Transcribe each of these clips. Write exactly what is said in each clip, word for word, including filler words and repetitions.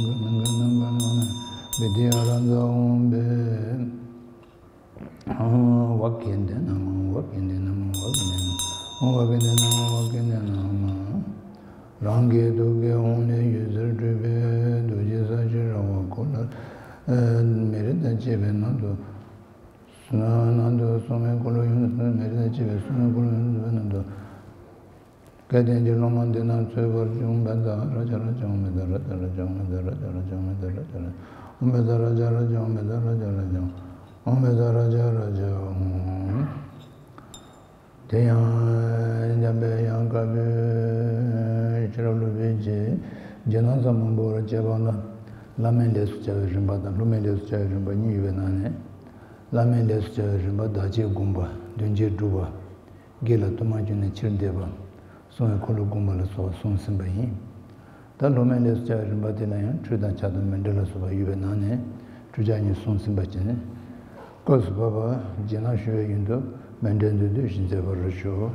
ནང་གི་ནང་གི་ནང་གི་ནང་ན་བི་དྷི་ཨ་ར་ཛ་འོང་བས། ཝ་ཀེ་ནྡེ་ན་མ་ཝ་ཀེ་ནྡེ་ན་མ་ཝ་ཀེ་ནྡེ་ན་མ་ཝ་ཀེ་ནྡེ་ན་མ་ཝ་ཀེ་ནྡེ་ན་མ། རང་གི་ཐུགས་ཀའི་དབང་ལས་འོད་ཟེར་འཕྲོས་པས་རྡོ་རྗེ་ས་གཞི་ར་བ་ཁོ་ལ་མེ་རི་དང་བཅས་པའི་ནང་དུ། ནང་དུ་སྲུང་མའི་འཁོར་ལོ་ཡོངས་སུ་མེ་རི་དང་བཅས་པའི་སྲུང་མའི་འཁོར་ལོ་ཡོངས་སུ་ནང་དུ། སྐལ་ལྡན་གྱི་སློབ་མ་འདི་རྣམས་འཚོལ་བར་བྱུང་། བཛྲ་རཀྵ་རཀྵ་ཨོཾ་བཛྲ་རཀྵ་རཀྵ་ཨོཾ་བཛྲ་རཀྵ་རཀྵ་ཨོཾ་བཛྲ་རཀྵ་རཀྵ་ཨོཾ་བཛྲ་རཀྵ་རཀྵ་ཨོཾ་བཛྲ་རཀྵ་རཀྵ་ཨོཾ་བཛྲ་རཀྵ་རཀྵ་ཨོཾ། དེ་ཡང་འཇམ་པའི་དབྱངས་དཀར་པོས་ཤེས་རབ་སློབ་དཔོན་གྱིས་རྗེས་གནང་ཟབ་མོ་འབུལ་བར་བྱེད་པ་ལ། བླ་མའི་ལས་སུ་བྱ་བའི་རིམ་པ་དང་སློབ་མའི་ལས་སུ་བྱ་བའི་རིམ་པ་གཉིས་ཡོད་པའི་ནང་ནས། བླ་མའི་ལས་སུ་བྱ་བའི་རིམ་པ་བདག་བསྐྱེད་བསྒོམ་པ། མདུན་བསྐྱེད་སྒྲུབ་པ། དགེ་ལ་དུ་མ་བཅུག་ནས་ཕྱིར་འདེབས་པ། སྲུང་བའི་འཁོར་ལོ་བསྒོམ་པ་ལ་སོགས་པ་གསུངས་ཟིན་པ་ཡིན། ད་སློབ་མའི་ལས་སུ་བྱ་བའི་རིམ་པ་དེ་ལ་ཡང་ཁྲུས་དང་ཕྱག་དང་མཎྜལ་ལ་སོགས་པ་ཡོད་པའི་ནང་ནས་ཁྲུས་ཆ་གཉིས་གསུངས་ཟིན་པ་བྱས་ནས། སྐབས་སུ་བབ་པ་རྗེས་གནང་ཞུ་བའི་ཡོན་དུ་མཎྜལ་འདི་བསྡུས་ཤིག་མཛད་པར་ཞུ།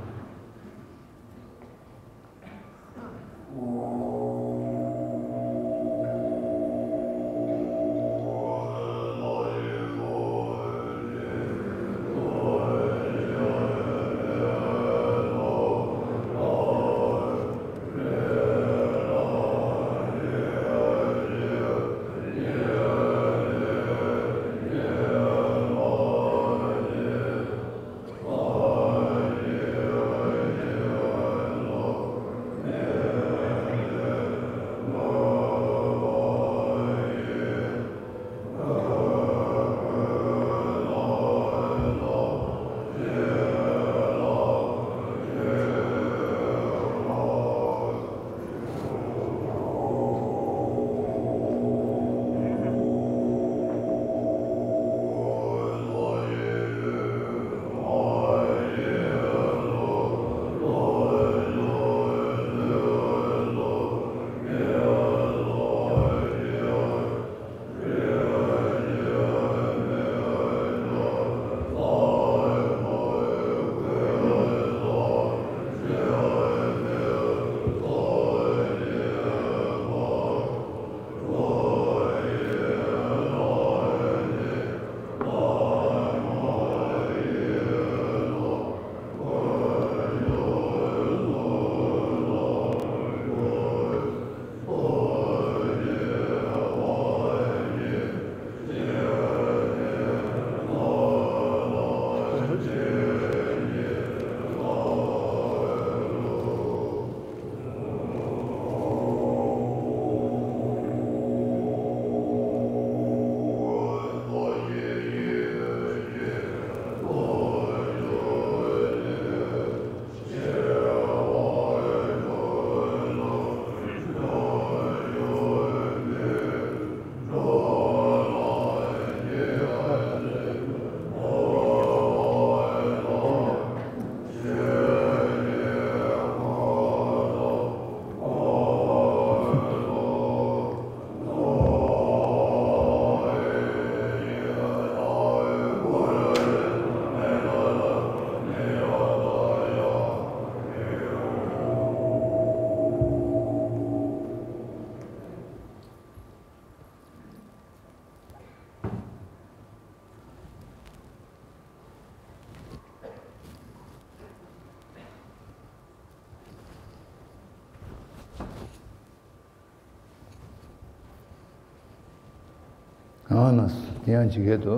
ཨ་ན། དེ་ཡང་ཇི་སྐད་དུ།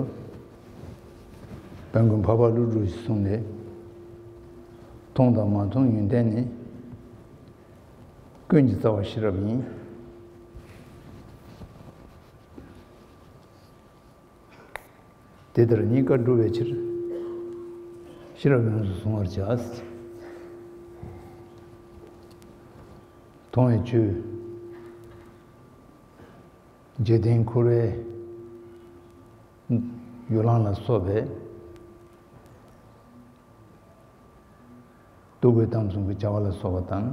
དཔལ་མགོན་འཕགས་པ་ཀླུ་སྒྲུབ་ཀྱིས་གསུངས་ཏེ། མཐོང་དང་མ་མཐོང་ཡོན་ཏན་ནི། ཀུན་གྱི་རྩ་བ་ཤེས་རབ་ཡིན། དེ་ལྟར་གཉིས་ཀ་བསྒྲུབ་པའི་ཕྱིར། ཤེས་རབ་ཡོངས་སུ་གཟུང་བར་བྱ། མཐོང་བའི་ཆོས། འཇིག་རྟེན་འཁོར་བའི་ཡུལ་ལང་ལ་སོགས་པའི། སྡུག་བསྔལ་དང་མཚུངས་པའི་བྱ་བ་ལ་སོགས་པ་དང་།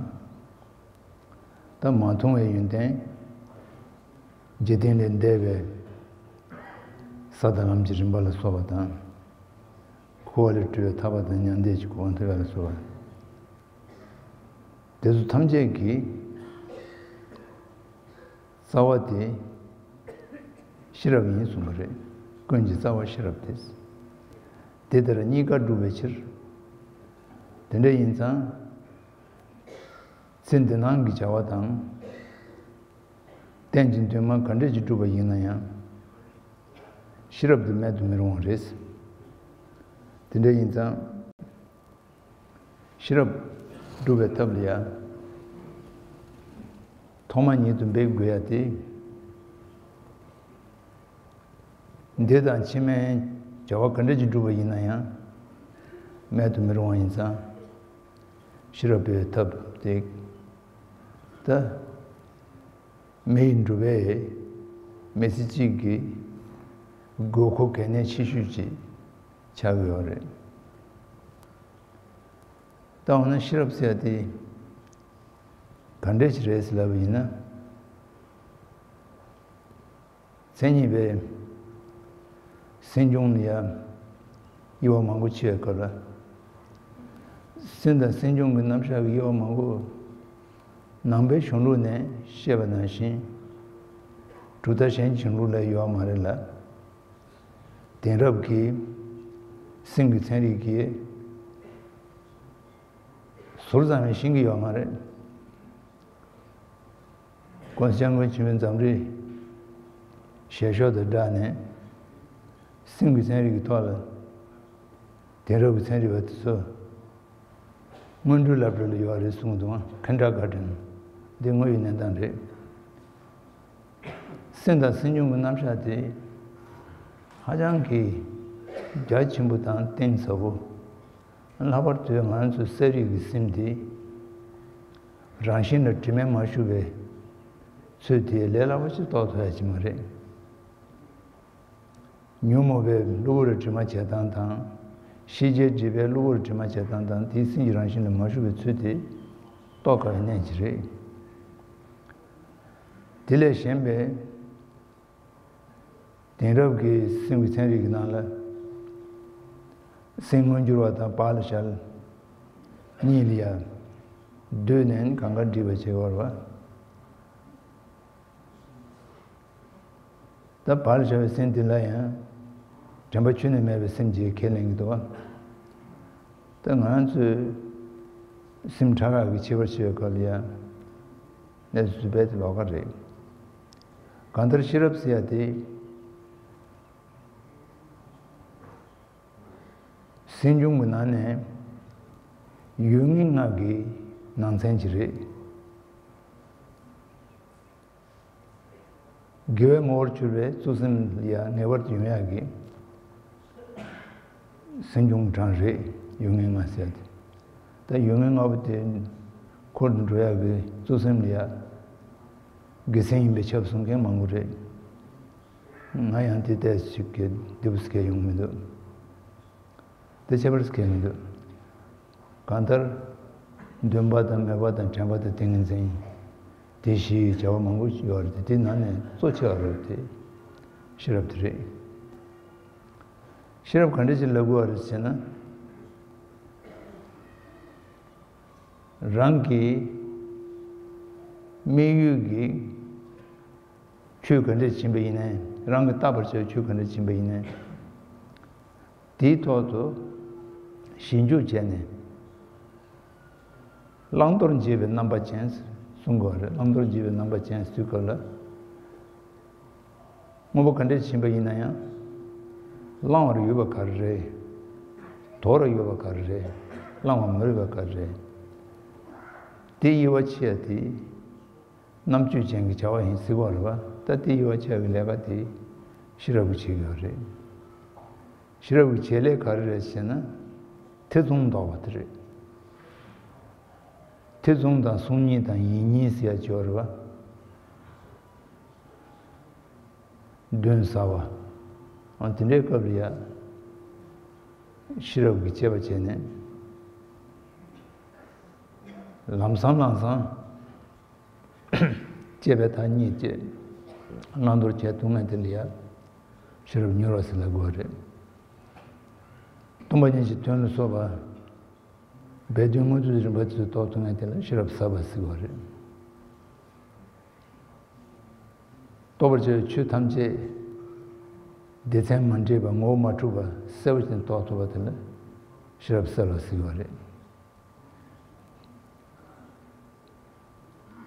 ད་མ་མཐོང་བའི་ཡོན་ཏན། འཇིག་རྟེན་ལས་འདས་པའི་ས་དང་ལམ་གྱི་རིམ་པ་ལ་སོགས་པ་དང་། འཁོར་བ་ལས་གྲོལ་བའི་ཐར་པ་དང་མྱང་འདས་ཀྱི་གོ་འཕང་ཐོབ་པ་ལ་སོགས་པ། དེ་ཚོ་ཐམས་ཅད་ཀྱི་རྩ་བ་དེ་ཤེས་རབ་ཡིན་གསུངས་པ་རེད། ཀུན་གྱི་རྩ་བ་ཤེས་རབ་དེ། དེ་ལྟར་གཉིས་ཀ་བསྒྲུབ་པའི་ཕྱིར། དེ་འདྲ་ཡིན་ཙང་། ཚེ་འདི་སྣང་གི་བྱ་བ་དང་། གཏན་གྱི་འདུན་མ་ག་འདྲ་ཅིག་བསྒྲུབས་པ་ཡིན་ན་ཡང་། ཤེས་རབ་དེ་མེད་དུ་མི་རུང་བ་རེད། དེ་འདྲ་ཡིན་ཙང་། ཤེས་རབ་སྒྲུབ་པའི་ཐབས་ལ་ཡ། ཐོག་མ་ཉིད་དུ་འབད་དགོས་ཡ་དེ། འདི་དང་ཕྱི་མའི་བྱ་བ་ག་འདྲ་ཅིག་བསྒྲུབས་པ་ཡིན་ན་ཡང་། མེད་དུ་མི་རུང་བ་ཡིན་ཙང་། ཤེས་རབ་སྤེལ་བའི་ཐབས་དེ། ད། མི་ཡི་འགྲོ་བའི་མི་ཚེ་གཅིག་གི་དགོས་མཁོ་གལ་གནད་ཆེ་ཤོས་ཅིག་ཆགས་ཀྱི་ཡོད་རེད། ད་འོ་ན་ཤེས་རབ་ཟེར་ཡ་དེ་ག་འདྲས་ཞིག་རེད་ཟེར་ལབ་པ་ཡིན་ན། མཚན་ཉིད་པའི་སེམས་བྱུང་ལ་ཡ་དབྱེ་བ་མང་པོ་ཕྱེ་བའི་སྐབས་ལ། སེམས་དང་སེམས་བྱུང་གི་རྣམ་གཞག་གི་དབྱེ་བ་མང་པོ། ནང་པའི་གཞུང་ལུགས་ནས་བཤད་པ་ནང་བཞིན། གྲུབ་མཐའ་གཞན་གྱི་གཞུང་ལུགས་ལ་ཡོད་པ་མ་རེད་ལ། དེང་རབས་ཀྱི་སེམས་ཀྱི་ཚན་རིག་གིས་ཟུར་ཙམ་ཡང་ཤེས་ཀྱི་ཡོད་མ་རེད། ༸གོང་ས་༸སྐྱབས་མགོན་ཆེན་པོའི་འཛམ་གླིང་ཞལ་ཤོག་དང་སྦྲགས་ནས། སེམས་ཀྱི་ཚན་རིག་གི་ཐོག་ལ་དེང་རབས་ཀྱི་ཚན་རིག་པ་དེ་ཚོ་སྔོན་འགྲོའི་བསླབ་གྲྭ་ལ་ཡོད་རེད་གསུངས་འདུག་ཁན་ཌར་གྷར་ཌེན། འདི་དངོས་ཡོད་གནས་སྟངས་རེད། སེམས་དང་སེམས་བྱུང་གི་རྣམ་གཞག་དེ་ཧ་ཅང་གི་རྒྱ་ཆེན་པོ་དང་གཏིང་ཟབ་པོ། ལྷག་པར་དུ་ང་ཚོ་གསོ་རིག་གི་སེམས་དེ་རང་བཞིན་ལ་དྲི་མས་མ་ཞུགས་པའི་ཚུལ་དེ་ལས་སླ་པོ་ཞིག་རྟོགས་ཐུབ་ཡ་ཅིག་མ་རེད། ཉོན་མོངས་པས་གློ་བུར་དྲི་མ་བྱེད་སྟངས་དང་། ཤེས་བྱའི་སྒྲིབ་པས་གློ་བུར་དྲི་མ་བྱེད་སྟངས་དང་དེའི་སེམས་ཀྱི་རང་བཞིན་ལ་མ་ཞུགས་པའི་ཚུལ་དེ་རྟོགས་དཀའ་བའི་གནད་ཅིག་རེད། དེ་ལས་གཞན་པའི་དེང་རབས་ཀྱི་སེམས་ཀྱི་ཚན་རིག་གི་ནང་ལ། སེམས་མངོན་གྱུར་བ་དང་བག་ལ་ཞ་གཉིས་ལ་ཡང་བསྡུས་ནས་གང་ག་འགྲིག་པ་བྱེད་དགོས་པ། ད་བག་ལ་ཞ་བའི་སེམས་དེ་ལ་ཡང་དྲན་པ་ཁྱོན་ནས་མེད་པའི་སེམས་ཀྱིས་ཁས་ལེན་གྱི་འདུག་བ། ད་ང་ཚོས་སེམས་ཕྲ་རགས་ཀྱི་ཁྱད་པར་ཕྱེ་བའི་སྐབས་ལ་ཡང་གནས་ཚུལ་རྦད་དེ་ལོགས་ཀ་རེད། གང་ལྟར་ཤེས་རབ་ཟེར་ཡ་དེ་སེམས་བྱུང་གི་ནང་ནས་ཡུལ་ངེས་ལྔ་གི་ནང་ཚན་ཅིག་རེད། དགེ་བའི་ངོ་བོར་གྱུར་པའི་གཙོ་སེམས་ལ་ཡང་ངེས་པར་དུ་ཡོང་ཡག་གི་སེམས་བྱུང་གྲངས་རེད། ཡུལ་ངེས་ལྔ་ཟེར་ཏེ། ད་ཡུལ་ངེས་ལྔ་པོ་དེ་འཁོར་དུ་འགྲོ་ཡག་གི་གཙོ་སེམས་ལ་ཡང་དགེ་མཚན་ཡིན་པས་ཁྱབ་གསུང་མཁན་མང་པོ་རེད། ང་ཡང་དེ་ལྟས་ཤིག་གི་འདི་བུ་སྐད་ཡོང་མི་འདུག་དེ་ཁྱད་པར་ཁྱད་མི་འདུག་གང་ལྟར་འདུན་པ་དང་མོས་པ་དང་དྲན་པ་དང་ཏིང་ངེ་འཛིན། དེ་བཞིའི་བྱ་བ་མང་པོ་ཡོད་རེད་དེ། དེ་ནང་ནས་གཙོ་ཆེ་བ་རེད་དེ་ཤེས་རབ་དེ་རེད། ཤེས་རབ་ག་འདྲ་ཞིག་ལབ་དགོས་པ་རེད་ཟེར་ན། རང་གི་དམིགས་ཡུལ་གྱི་ཆོས་ག་འདྲ་ཞིག་ཡིན་པ་ཡིན་ནའི། རང་གི་བལྟ་བར་བྱ་བའི་ཆོས་ག་འདྲ་ཞིག་ཡིན་པ་ཡིན་ནའི། དེའི་ཐོག་ཏུ་ཞིབ་འཇུག་བྱས་ནས། བླང་དོར་འབྱེད་པའི་རྣམ་པ་ཅན་གསུང་དགོས་རེད། བླང་དོར་འབྱེད་པའི་རྣམ་པ་ཅན་ཟེར་སྐབས་ལ། དངོས་པོ་ག་འདྲས་ཕྱིན་པ་ཡིན་ན་ཡང་། བླང་བར་འོས་པ་ག་རེ་རེད། དོར་བར་འོས་པ་ག་རེ་རེད། བླང་བར་མི་འོས་པ་ག་རེ་རེད། དེ་དབྱེ་བ་ཕྱེ་ཡ་དེ། རྣམ་དཔྱོད་ཅན་གྱི་བྱ་བ་ཡིན་ཟེར་གྱི་ཡོད་རེད་པ། ད་དེ་དབྱེ་བ་ཕྱེ་བའི་ལས་ཀ་དེ་ཤེས་རབ་ཀྱིས་བྱེད་ཀྱི་ཡོད་རེད། ཤེས་རབ་ཀྱི་བྱེད་ལས་ག་རེ་རེད་ཟེར་ན། ཐེ་ཚོམ་ཟློག་པ་དེ་རེད། ཐེ་ཚོམ་དང་སོམ་ཉི་དང་ཡིད་གཉིས་ཟེར་ཡ་ཅིག་ཡོད་རེད་པ། གདོན་ཟ་བ། ཨ་དེ་འདྲའི་སྐབས་ལ་ཡ། ཤེས་རབ་ཀྱིས་དཔྱད་པ་བྱས་ནས། ལམ་སང་ལམ་སང་། དཔྱད་པའི་མཐའ་གཉིས་བཅད། བླང་དོར་བྱས་ཐུབ་མཁན་དེ་ལ་ཡ། ཤེས་རབ་མྱུར་བ་ཟེར་ལབ་དགོས་རེད། སྟོང་པ་ཉིད་ཀྱི་དོན་ལ་སོགས་པ། སྦས་དོན་དངོས་གྲུབ་ཀྱི་རིམ་པ་དེ་ཚོ་རྟོགས་ཐུབ་མཁན་དེ་ལ་ཤེས་རབ་ཟབ་པ་ཟེར་དགོས་རེད། རྟོགས་པར་བྱ་བའི་ཆོས་ཐམས་ཅད། སྡེ་ཚན་མ་འདྲེས་པ་ངོ་བོ་མ་འཁྲུགས་པ་གསལ་པོ་ཞིག་རྟོགས་ཐུབ་པ་དེ་ལ་ཤེས་རབ་གསལ་བ་ཟེར་བ་རེད།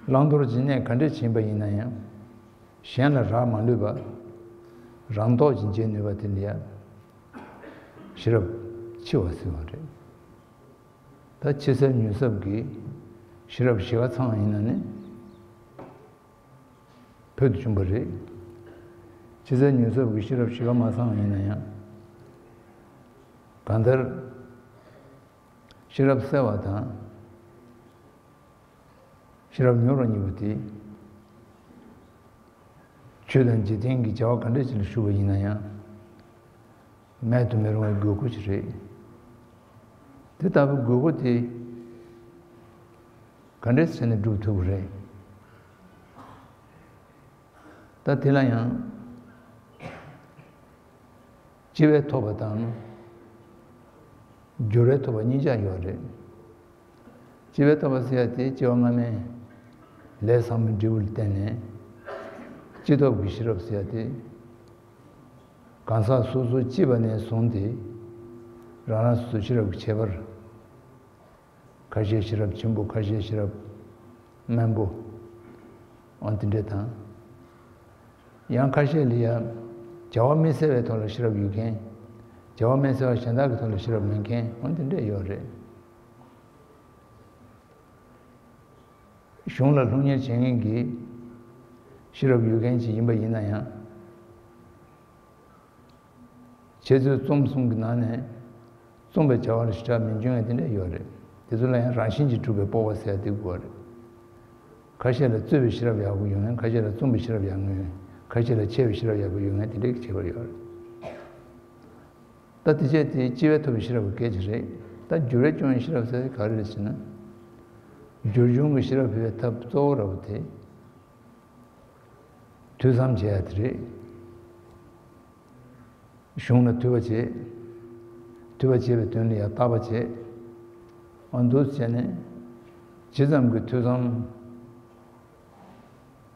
བླང་དོར་གྱི་གནས་ག་འདྲས་ཕྱིན་པ་ཡིན་ན་ཡང་། གཞན་ལ་རག་མ་ལུས་པ། རང་ཐོག་གཅིག་འབྱེད་ནུས་པ་དེ་ལ་ཡང་། ཤེས་རབ་ཆེ་བ་ཟེར་བ་རེད། ད་ཕྱི་གསལ་ཉུང་གསལ་གྱི་ཤེས་རབ་བཞི་ཀ་ཚང་བ་ཡིན་ན་ནི། ཕུལ་དུ་བྱུང་བ་རེད། ཕྱི་གསལ་ཉུང་གསལ་གྱི་ཤེས་རབ་བཞི་ཀ་མ་ཚང་བ་ཡིན་ན་ཡང་། གང་ལྟར། ཤེས་རབ་གསལ་བ་དང་། ཤེས་རབ་མྱུར་བ་གཉིས་པོ་དེ། ཆོས་དང་འཇིག་རྟེན་གྱི་བྱ་བ་ག་འདྲ་ཞིག་ལ་ཞུགས་པ་ཡིན་ན་ཡང་། མེད་དུ་མི་རུང་བའི་དགོས་མཁོ་ཞིག་རེད། དེ་ལྟ་བུའི་དགོས་མཁོ་དེ། ག་འདྲས་བྱས་ནས་སྒྲུབ་ཐུབ་ཀྱི་རེད། ད་དེ་ལ་ཡང་། སྐྱེ་བས་ཐོབ་པ་དང་། སྦྱོར་བས་ཐོབ་པ་གཉིས་ཆ་ཡོད་རེད། སྐྱེ་བས་ཐོབ་པ་ཟེར་ཡ་དེ་སྐྱེ་བ་སྔ་མའི་ལས་བསགས་པའི་འབྲས་བུ་ལ་བརྟེན་ནས་སྐྱེ་ཐོབ་ཀྱི་ཤེས་རབ་ཟེར་ཡ་དེ། གང་ཟག་སོ་སོ་སྐྱེས་པ་ནས་བཟུང་སྟེ་རང་རང་སོ་སོའི་ཤེས་རབ་ཀྱི་ཁྱད་པར། ཁ་ཤས་ཤེས་རབ་ཆེན་པོ། ཁ་ཤས་ཤེས་རབ་དམན་པོ། འོ་དེ་འདྲས་དང་། ཡང་ཁ་ཤས་ལ་ཡང་བྱ་བ་མི་གསལ་བའི་ཐོག་ལ་ཤེས་རབ་ཡོད་མཁན། བྱ་བ་མི་གསལ་བ་གཞན་དག་གི་ཐོག་ལ་ཤེས་རབ་མེད་མཁན། འོ་དེ་འདྲས་ཡོད་རེད། གཞུང་ལ་སློབ་གཉེར་བྱེད་མཁན་གྱི་ཤེས་རབ་ཡོད་མཁན་ཅིག་ཡིན་པ་ཡིན་ན་ཡང་། འཆད་རྩོད་རྩོམ་གསུམ་གྱི་ནང་ནས་རྩོམ་པའི་བྱ་བ་ལ་ཞེ་དྲག་མི་འབྱུང་བ་དེ་འདྲ་ཡོད་རེད། དེ་ཚོ་ལ་ཡང་རང་བཞིན་གྱིས་གྲུབ་པའི་སྤོབས་པ་ཟེར་ཡ་དེ་དགོས་རེད། ཁ་ཤས་ལ་རྩོད་པའི་ཤེས་རབ་ཡག་པོ་ཡོད་མཁན། ཁ་ཤས་ལ་རྩོམ་པའི་ཤེས་རབ་ཡག་མཁན། ཁ་ཤས་ལ་འཆད་པའི་ཤེས་རབ་ཡག་པོ་ཡོད་མཁན། དེ་འདྲའི་ཁྱད་པར་ཡོད་རེད། ད་དེ་བྱས་ཏེ་སྐྱེ་བས་ཐོབ་པའི་ཤེས་རབ་ཀྱི་སྐད་ཆ་རེད། ད་སྦྱོར་བས་སྐྱོང་བའི་ཤེས་རབ་ཟེར་ག་རེ་རེད་ཟེར་ན། སྦྱོར་བྱུང་གི་ཤེས་རབ་འཕེལ་བའི་ཐབས་གཙོ་བོ་འདྲ་བོ་དེ། ཐོས་བསམ་བྱེད་ཡ་དེ་རེད། གཞུང་ལ་ཐོས་པ་བྱེད། ཐོས་པ་བྱེད་པའི་དོན་ལ་ཡང་བརྟག་པ་བྱེད། འོ་འདུག་བྱས་ནས། ཇི་ཙམ་གྱིས་ཐོས་བསམ་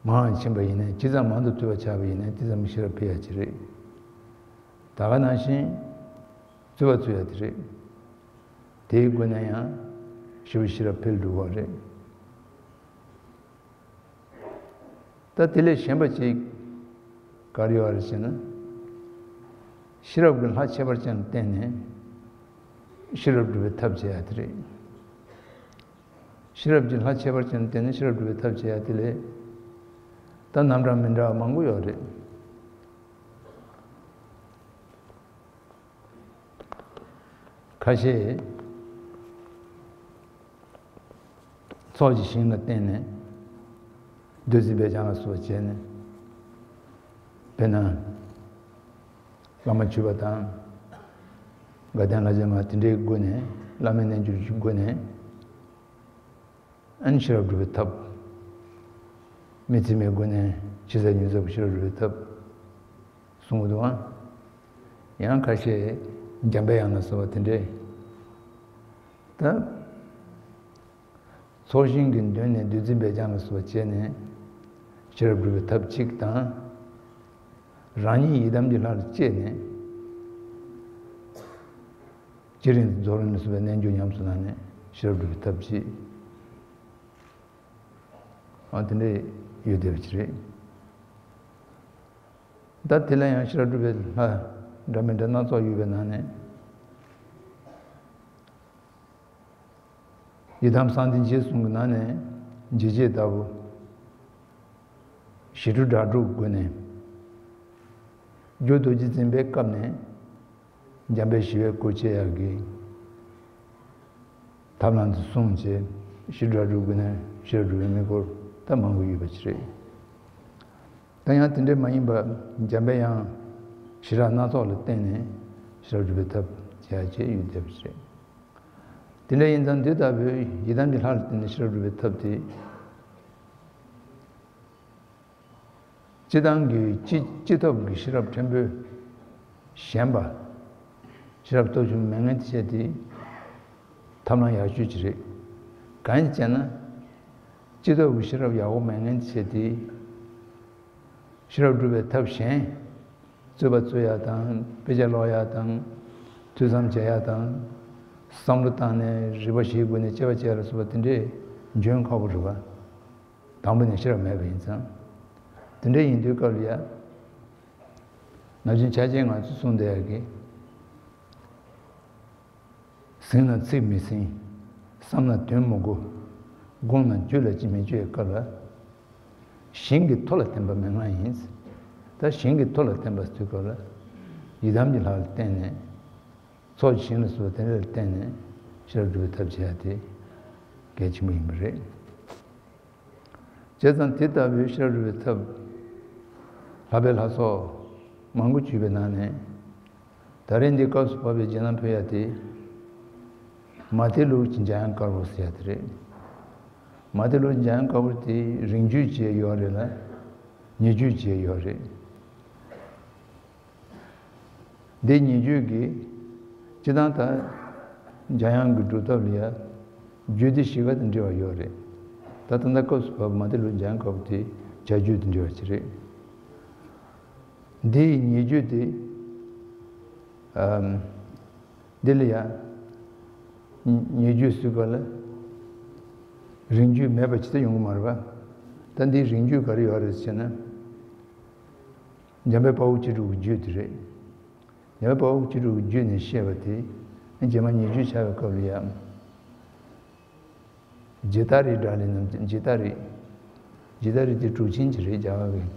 མང་ཕྱིན་པ་ཡིན་ནའི། ཇི་ཙམ་མང་དུ་ཐོས་པ་བྱས་པ་ཡིན་ནའི་དེ་ཙམ་ཤེས་རབ་འཕེལ་ཡ་ཅིག་རེད། ད་ག་ནང་བཞིན་རྩོད་པ་རྩོད་ཡ་དེ་རེད། དེའི་སྒོ་ནས་ཡང་ཞི་བའི་ཤེས་རབ་འཕེལ་འགྲོ་བ་རེད། ད་དེ་ལས་གཞན་པ་ཅིག་ག་རེ་ཡོད་རེད་ཟེར་ན། ཤེས་རབ་ཀྱི་ལྷ་ཁྱད་པར་ཅན་ལ་བརྟེན་ནས་ཤེས་རབ་སྒྲུབ་པའི་ཐབས་བྱེད་ཡ་དེ་རེད། ཤེས་རབ་ཀྱི་ལྷ་ཁྱད་པར་ཅན་ལ་བརྟེན་ནས་ཤེས་རབ་སྒྲུབ་པའི་ཐབས་བྱེད་ཡ་དེ་ལས། ད་རྣམ་གྲངས་མི་འདྲ་བ་མང་པོ་ཡོད་རེད། ཁ་ཤས་ཚོགས་ཀྱི་ཞིང་ལ་བརྟེན་ནས་བདུད་རྩི་སྦས་བྱང་ལ་སོགས་བྱས་ནས། དཔེར་ན། བླ་མ་བརྒྱུད་པ་དང་། དགའ་ལྡན་ལྷ་བྱེད་མ་དེ་འདྲའི་སྒོ་ནས། བླ་མའི་རྣལ་འབྱོར་གྱི་སྒོ་ནས། ཨན་ཤེས་རབ་སྒྲུབ་པའི་ཐབས། མི་ཚད་མའི་སྒོ་ནས་ཕྱི་གསལ་ཉུང་གསལ་གྱི་ཤེས་རབ་སྒྲུབ་པའི་ཐབས་གསུང་གི་འདུག་ཨང་། ཡང་ཁ་ཤས་འཇམ་པའི་དབྱངས་ལ་སོགས་པ་དེ་འདྲས། ད་ཚོགས་ཞིང་གི་མདུན་ནས་བདུད་རྩི་སྦས་བྱང་ལ་སོགས་པ་བྱས་ནས་ཤེས་རབ་སྒྲུབ་པའི་ཐབས་གཅིག་དང་། རང་ཉིད་ཡི་དམ་གྱི་ལྷ་ལ་གཅེས་ནས། ཇི་རིང་དུ་རྫོགས་རིང་ལ་སོགས་པའི་རྣལ་འབྱོར་ཉམས་སུ་བླངས་ནས་ཤེས་རབ་སྒྲུབ་པའི་ཐབས་ཀྱིས། ཨ་དེ་འདྲ་ཡོད་བསྡད་པ་ཅིག་རེད། ད་དེ་ལ་ཡང་ཤེས་རབ་སྒྲུབ་པའི་ལྷ་འདྲ་མི་འདྲ་སྣ་ཚོགས་ཡོད་པའི་ནང་ནས། ཡི་དམ་གསང་བདེ་འཇིགས་གསུམ་གྱི་ནང་ནས་འཇིགས་བྱེད་ལྟ་བུ། ཞི་ཁྲོ་སྒྲ་སྒྲོགས་སྒོ་ནས། རྒྱུ་རྡོ་རྗེ་འཛིན་པའི་སྐབས་ནས། འཇམ་དཔལ་ཞི་བའི་སྒོ་འབྱེད་ཡག་གི་ཐབས་ལམ་དུ་གསུངས་བྱས། ཞི་ཁྲོ་སྒྲ་སྒྲོགས་སྒོ་ནས་ཤེས་རབ་སྒྲུབ་པའི་དམིགས་སྐོར་ད་མང་པོ་ཡོད་པ་ཅིག་རེད། ད་ཡང་དེ་འདྲའི་མ་ཡིན་པ་འཇམ་པའི་དབྱངས་ཞི་དྲག་སྣ་ཚོགས་ལ་བརྟེན་ནས་ཤེས་རབ་སྒྲུབ་པའི་ཐབས་བྱེད་ཡག་ཅིག་ཡོད་བསྡད་པ་ཅིག་རེད། དེ་འདྲ་ཡིན་ཙང་འདི་ལྟ་བུའི་ཡི་དམ་གྱི་ལྷ་ལ་བརྟེན་ནས་ཤེས་རབ་སྒྲུབ་པའི་ཐབས་དེ། སྤྱིར་བཏང་གི་སྤྱི་སྤྱི་ཐབས་ཀྱི་ཤེས་རབ་ཕྲན་བུ་ཞན་པ། ཤེས་རབ་སྟོབས་ཆུང་མེད་མཁན་དེ་བྱས་ཏེ། ཐབས་ལམ་ཡག་ཤོས་ཅིག་རེད། གང་ཡིན་ཟེར་ན། སྤྱི་ཐབས་ཀྱི་ཤེས་རབ་ཡག་པོ་མེད་མཁན་དེ་བྱས་ཏེ། ཤེས་རབ་སྒྲུབ་པའི་ཐབས་གཞན། རྩོད་པ་རྩོད་ཡག་དང་དཔེ་ཆ་ཀློག་ཡག་དང་། ཐོས་བསམ་བྱེད་ཡག་དང་། བསམ་བློ་བཏང་ནས་རིག་པ་ཞིག་སྒོ་ནས་དཔྱད་པ་བྱེད་ཡག་ལ་སོགས་པ་དེ་འདྲས་འཇོན་ཁག་པོ་རེད་པ། དང་པོ་ནས་ཤེས་རབ་མེད་པ་ཡིན་ཙང་། དེ་འདྲ་ཡིན་དུས་སྐབས་ལ་ཡ། ན་གཞོན་ཆ་ཅན་ང་ཚོས་གསུངས་བསྡད་ཡག་གི། ཟིན་ན་ཚིག་མི་ཟིན། བསམ་ན་དོན་མི་གོ། དགོངས་ན་རྒྱུད་ལ་ཅི་མི་སྐྱོ་བའི་སྐབས་ལ། ཞིང་གི་མཐོ་ལ་བརྟེན་པ་མེད་ང་ཡིན། ད་ཞིང་གི་མཐོ་ལ་བརྟེན་པ་ཟེར་དུས་སྐབས་ལ། ཡི་དམ་གྱི་ལྷ་ལ་བརྟེན་ནས། ཚོགས་ཀྱི་ཞིང་ལ་སོགས་དེ་འདྲ་ལ་བརྟེན་ནས་ཤེས་རབ་སྒྲུབ་པའི་ཐབས་བྱེད་ཡག་དེ་གལ་ཆེན་པོ་ཡིན་པ་རེད། བྱས་ཙང་དེ་ལྟ་བུའི་ཤེས་རབ་སྒྲུབ་པའི་ཐབས། ལྷག་པའི་ལྷ་ཚོགས་མང་པོ་བརྒྱུད་པའི་ནང་ནས། ད་རེས་འདི་སྐབས་སུ་བབས་པའི་རྗེས་གནང་ཕུལ་ཡག་དེ། མ་ཏི་ལུ་གི་འཇམ་དབྱངས་དཀར་པོ་ཟེར་ཡག་དེ་རེད། མ་ཏི་ལུ་གི་འཇམ་དབྱངས་དཀར་པོ་དེ་རིང་བརྒྱུད་ཅིག་ཡོད་རེད་ལ། ཉེ་བརྒྱུད་ཅིག་ཡོད་རེད། འདི་ཉེ་བརྒྱུད་ཀྱི། སྤྱིར་བཏང་ད། འཇམ་དབྱངས་ཀྱི་སྒྲུབ་ཐབས་ལ་ཡ། རྒྱུད་སྡེ་བཞི་ཀ་དང་འབྲེལ་བ་ཡོད་རེད། ད་ད་ལྟ་སྐབས་སུ་བབས་མ་ཏི་ལུ་འཇམ་དབྱངས་དཀར་པོ་དེ་བྱ་རྒྱུད་དང་འབྲེལ་བ་ཅིག་རེད། འདི་ཡི་ཉེ་བརྒྱུད་དེ། ཨམ། འདི་ལ་ཡ། ཉེ་བརྒྱུད་ཟེར་སྐབས་ལ། རིང་བརྒྱུད་མེད་པ་ཅིག་ད་ཡོང་གི་མ་རེད་པ། ད་འདིའི་རིང་བརྒྱུད་ག་རེ་ཡོད་རེད་ཟེར་ན། འཇམ་དཔལ་དཔའ་བོ་སྤྱི་གྲོགས་ཀྱི་རྒྱུད་དེ་རེད། འཇམ་དཔལ་དཔའ་བོ་སྤྱི་གྲོགས་ཀྱི་རྒྱུད་ནས་བཤད་པ་དེ། རྗེས་མ་ཉེ་བརྒྱུད་ཆགས་པའི་སྐབས་ལ་ཡང་། ཇི་ལྟ་རེ་འདྲ་ལས་རྣམས་ཇི་ལྟ་རེ། ཇི་ལྟ་རེ་དེ་གྲུབ་ཆེན་གྱི་རེད་རྒྱ་གར་གྱི།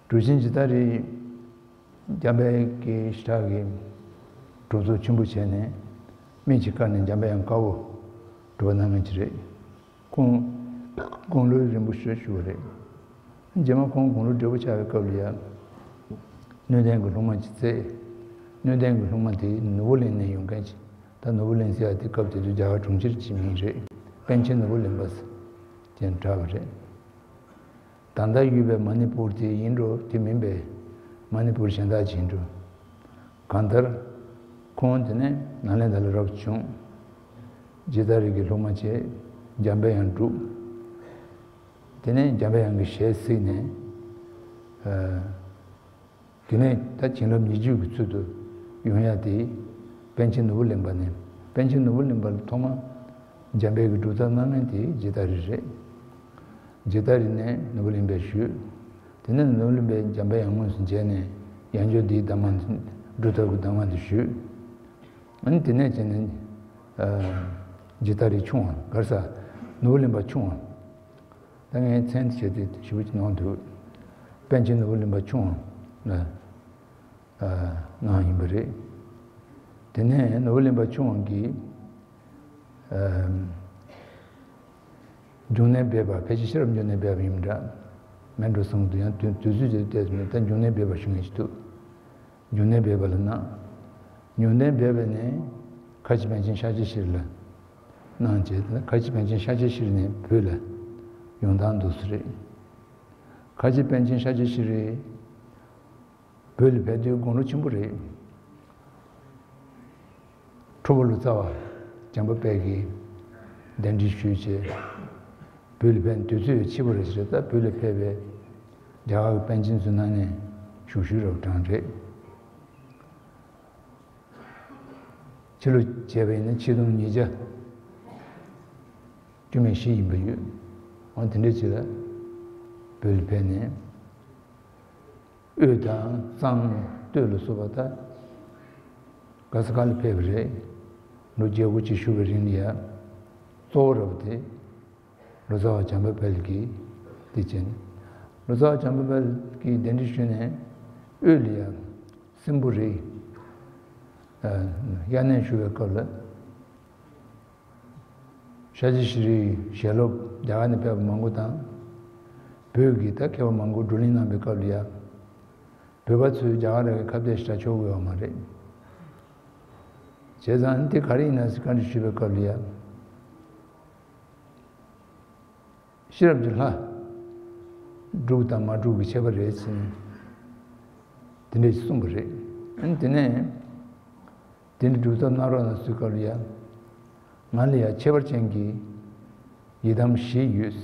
གྲུབ་ཆེན་ཇི་ལྟ་རེ། འཇམ་དཔལ་གྱི་ཞི་དྲག་གི་གྲུབ་ཚུལ་ཆེན་པོ་བྱས་ནས། མི་གཅིག་བཀར་ནས་འཇམ་དཔལ་དབྱངས་དཀར་པོ་གྲུབ་པ་གནང་མཁན་ཅིག་རེད། ཁོང་དགུང་ལོ་རིང་པོ་ཞེ་ཞུ་བ་རེད། རྗེས་མ་ཁོང་དགུང་ལོ་བགྲེས་པོ་ཆགས་པའི་སྐབས་ལ་ཡ། སྣོད་ལྡན་གྱི་སློབ་མ་ཅིག་བཙལ། སྣོད་ལྡན་གྱི་སློབ་མ་དེ་ནོར་བུ་གླིང་ནས་ཡོང་མཁན་ཅིག་ད་ནོར་བུ་གླིང་ཟེར་ཡ་དེ་སྐབས་དེ་དུས་རྒྱ་གར་གྲོང་ཁྱེར་གྱི་མིང་རེད། པཎ་ཆེན་ནོར་བུ་གླིང་པ་ཟེར་དེ་གྲགས་པ་རེད། ད་ལྟ་ཡོད་པའི་མ་ནི་པུར་དེ་ཡིན་འགྲོ། དེ་མིན་པའི་མ་ནི་པུར་གཞན་དག་ཅིག་ཡིན་འགྲོ། གང་ལྟར། ཁོང་དེ་ནས་ནཱ་ལེནྡྲ་ལ་རབ་བྱུང་། ཇི་ལྟ་རེ་གི་སློབ་མ་བྱས། འཇམ་དཔལ་དབྱངས་བསྒྲུབས། དེ་ནས་འཇམ་དཔལ་དབྱངས་ཀྱི་ཞལ་གཟིགས་ནས། ཨ། དེ་ནས་ད་བྱིན་རླབས་ཉེ་བརྒྱུད་ཀྱི་ཚུལ་དུ་ཡོང་ཡ་དེ། པཎ་ཆེན་ནོར་བུ་གླིང་པ་ནས། པཎ་ཆེན་ནོར་བུ་གླིང་པ་ལ་ཐོག་མ་འཇམ་དཔལ་གྱི་སྒྲུབ་ཐབས་གནང་མཁན་དེ་ཇི་ལྟ་རེ་རེད། ཇི་ལྟ་རེ་ནས་ནོར་བུ་གླིང་པས་ཞུས། དེ་ནས་ནོར་བུ་གླིང་པས་འཇམ་དཔལ་དབྱངས་དངོས་སུ་མཇལ་ནས་ཡང་བསྐྱར་འདིའི་གདམས་ངག་འདི། སྒྲུབ་ཐབས་ཀྱི་གདམས་ངག་འདི་ཞུས། ཨ་ནི་དེ་ནས་བྱས་ནས། ཨ། ཇི་ལྟ་རེ་ཆུང་བ་གར་ས། ནོར་བུ་གླིང་པ་ཆུང་བ། ད་ངས་མཚན་དེ་བྱས་ཏེ་ཞིབ་པོ་ཅིག་གནང་འདུག་པཎ་ཆེན་ནོར་བུ་གླིང་པ་ཆུང་བ་ལ། ཨ། གནང་ཡིན་པ་རེད། དེ་ནས་ནོར་བུ་གླིང་པ་ཆུང་བ་གིས། ཨ། འབྱུང་གནས་སྦས་པ། ཕལ་ཆེར་ཤེས་རབ་འབྱུང་གནས་སྦས་པ་ཡིན་འདྲ། མེད་འགྲོ་བསམ་གྱི་འདུག་ཡང་དུས་དུས་ཚོད་དེ་བལྟས་སོང་ན་ད་འབྱུང་གནས་སྦས་པ་ཞུ་མཁན་ཞིག་འདུག་འབྱུང་གནས་སྦས་པ་ལ་གནང་། འབྱུང་གནས་སྦས་པ་ནས་ཁ་ཆེ་པཎ་ཆེན་ཤཱཀྱ་ཤྲཱི་ལ་གནང་བྱས། ཁ་ཆེ་པཎ་ཆེན་ཤཱཀྱ་ཤྲཱི་ནས་བོད་ལ་ཡོང་སྟངས་འདུག་སེ་རེད། ཁ་ཆེ་པཎ་ཆེན་ཤཱཀྱ་ཤྲཱི་བོད་ལ་ཕེབས་དུས་དགུང་ལོ་ཆེན་པོ་རེད། ཁྲོ་བོ་ལོ་ཙཱ་བ་བྱམས་པ་དཔལ་གྱིས་གདན་འདྲེན་ཞུས་བྱས། བོད་ལ་ཕེབས་དུས་ཚོད་ཕྱི་པོ་རེད་ཟེར། ད་བོད་ལ་ཕེབས་པའི་རྒྱ་གར་གྱི་པཎ་ཆེན་ཚོའི་ནང་ནས་ཞུགས་ཞུས་རབ་གྲངས་རེད། ཕྱི་ལོ་བྱས་པ་ཡིན་ན་ཆིག་སྟོང་ཉིས་བརྒྱ་བཅུ་མེད་བཞི་ཡིན་པ་ཡོད། འོ་དེ་འདྲ་ཅིག་ལ་བོད་ལ་ཕེབས་ནས། དབུས་དང་གཙང་སྟོད་ལ་སོགས་པ་དང་ག་ས་ག་ལ་ཕེབས་པ་རེད། ལོ་བརྒྱད་དགུ་ཅིག་བཞུགས་པའི་རིང་ལ་ཡ། གཙོ་བོ་ར་བ་དེ་ལོ་ཙཱ་བ་བྱམས་པ་དཔལ་གྱིས་དེ་བྱས་ནས། ལོ་ཙཱ་བ་བྱམས་པ་དཔལ་གྱིས་གདན་འདྲེན་ཞུས་ནས་དབུས་ལ་ཡ་སྲིན་པོ་རིའི་དབྱར་གནས་ཞུ་བའི་སྐབས་ལ། ཤཱཀྱ་ཤྲཱི་ཞལ་སློབ་རྒྱ་གར་ནས་ཕེབས་པ་མང་པོ་དང་། བོད་ཀྱི་ད་མཁས་པ་མང་པོ་བགྲོ་གླེང་གནང་བའི་སྐབས་ལ་ཡ། བོད་པ་ཚོས་རྒྱ་གར་ར་གི་ཁ་གཏད་ཞེ་དྲག་ཆོག་གི་ཡོད་མ་རེད། བྱས་ཙང་འདི་ག་རེ་ཡིན་ན་ཟེར་བཀའ་འདྲི་ཞུས་པའི་སྐབས་ལ་ཡ། ཤེས་རབ་ཀྱི་ལྷ། སྒྲུབ་དང་མ་སྒྲུབ་ཀྱི་ཁྱད་པར་རེད་ཟེར་ནས་དེ་འདྲས་གསུངས་པ་རེད། ཨ་ནི་དེ་ནས་དེ་འདྲའི་སྒྲུབ་ཐབས་གནང་རོགས་གནང་ཟེར་སྐབས་ལ་ཡ། ང་ལ་ཡ་ཁྱད་པར་ཅན་གྱི་ཡི་དམ་བཞི་ཡོད།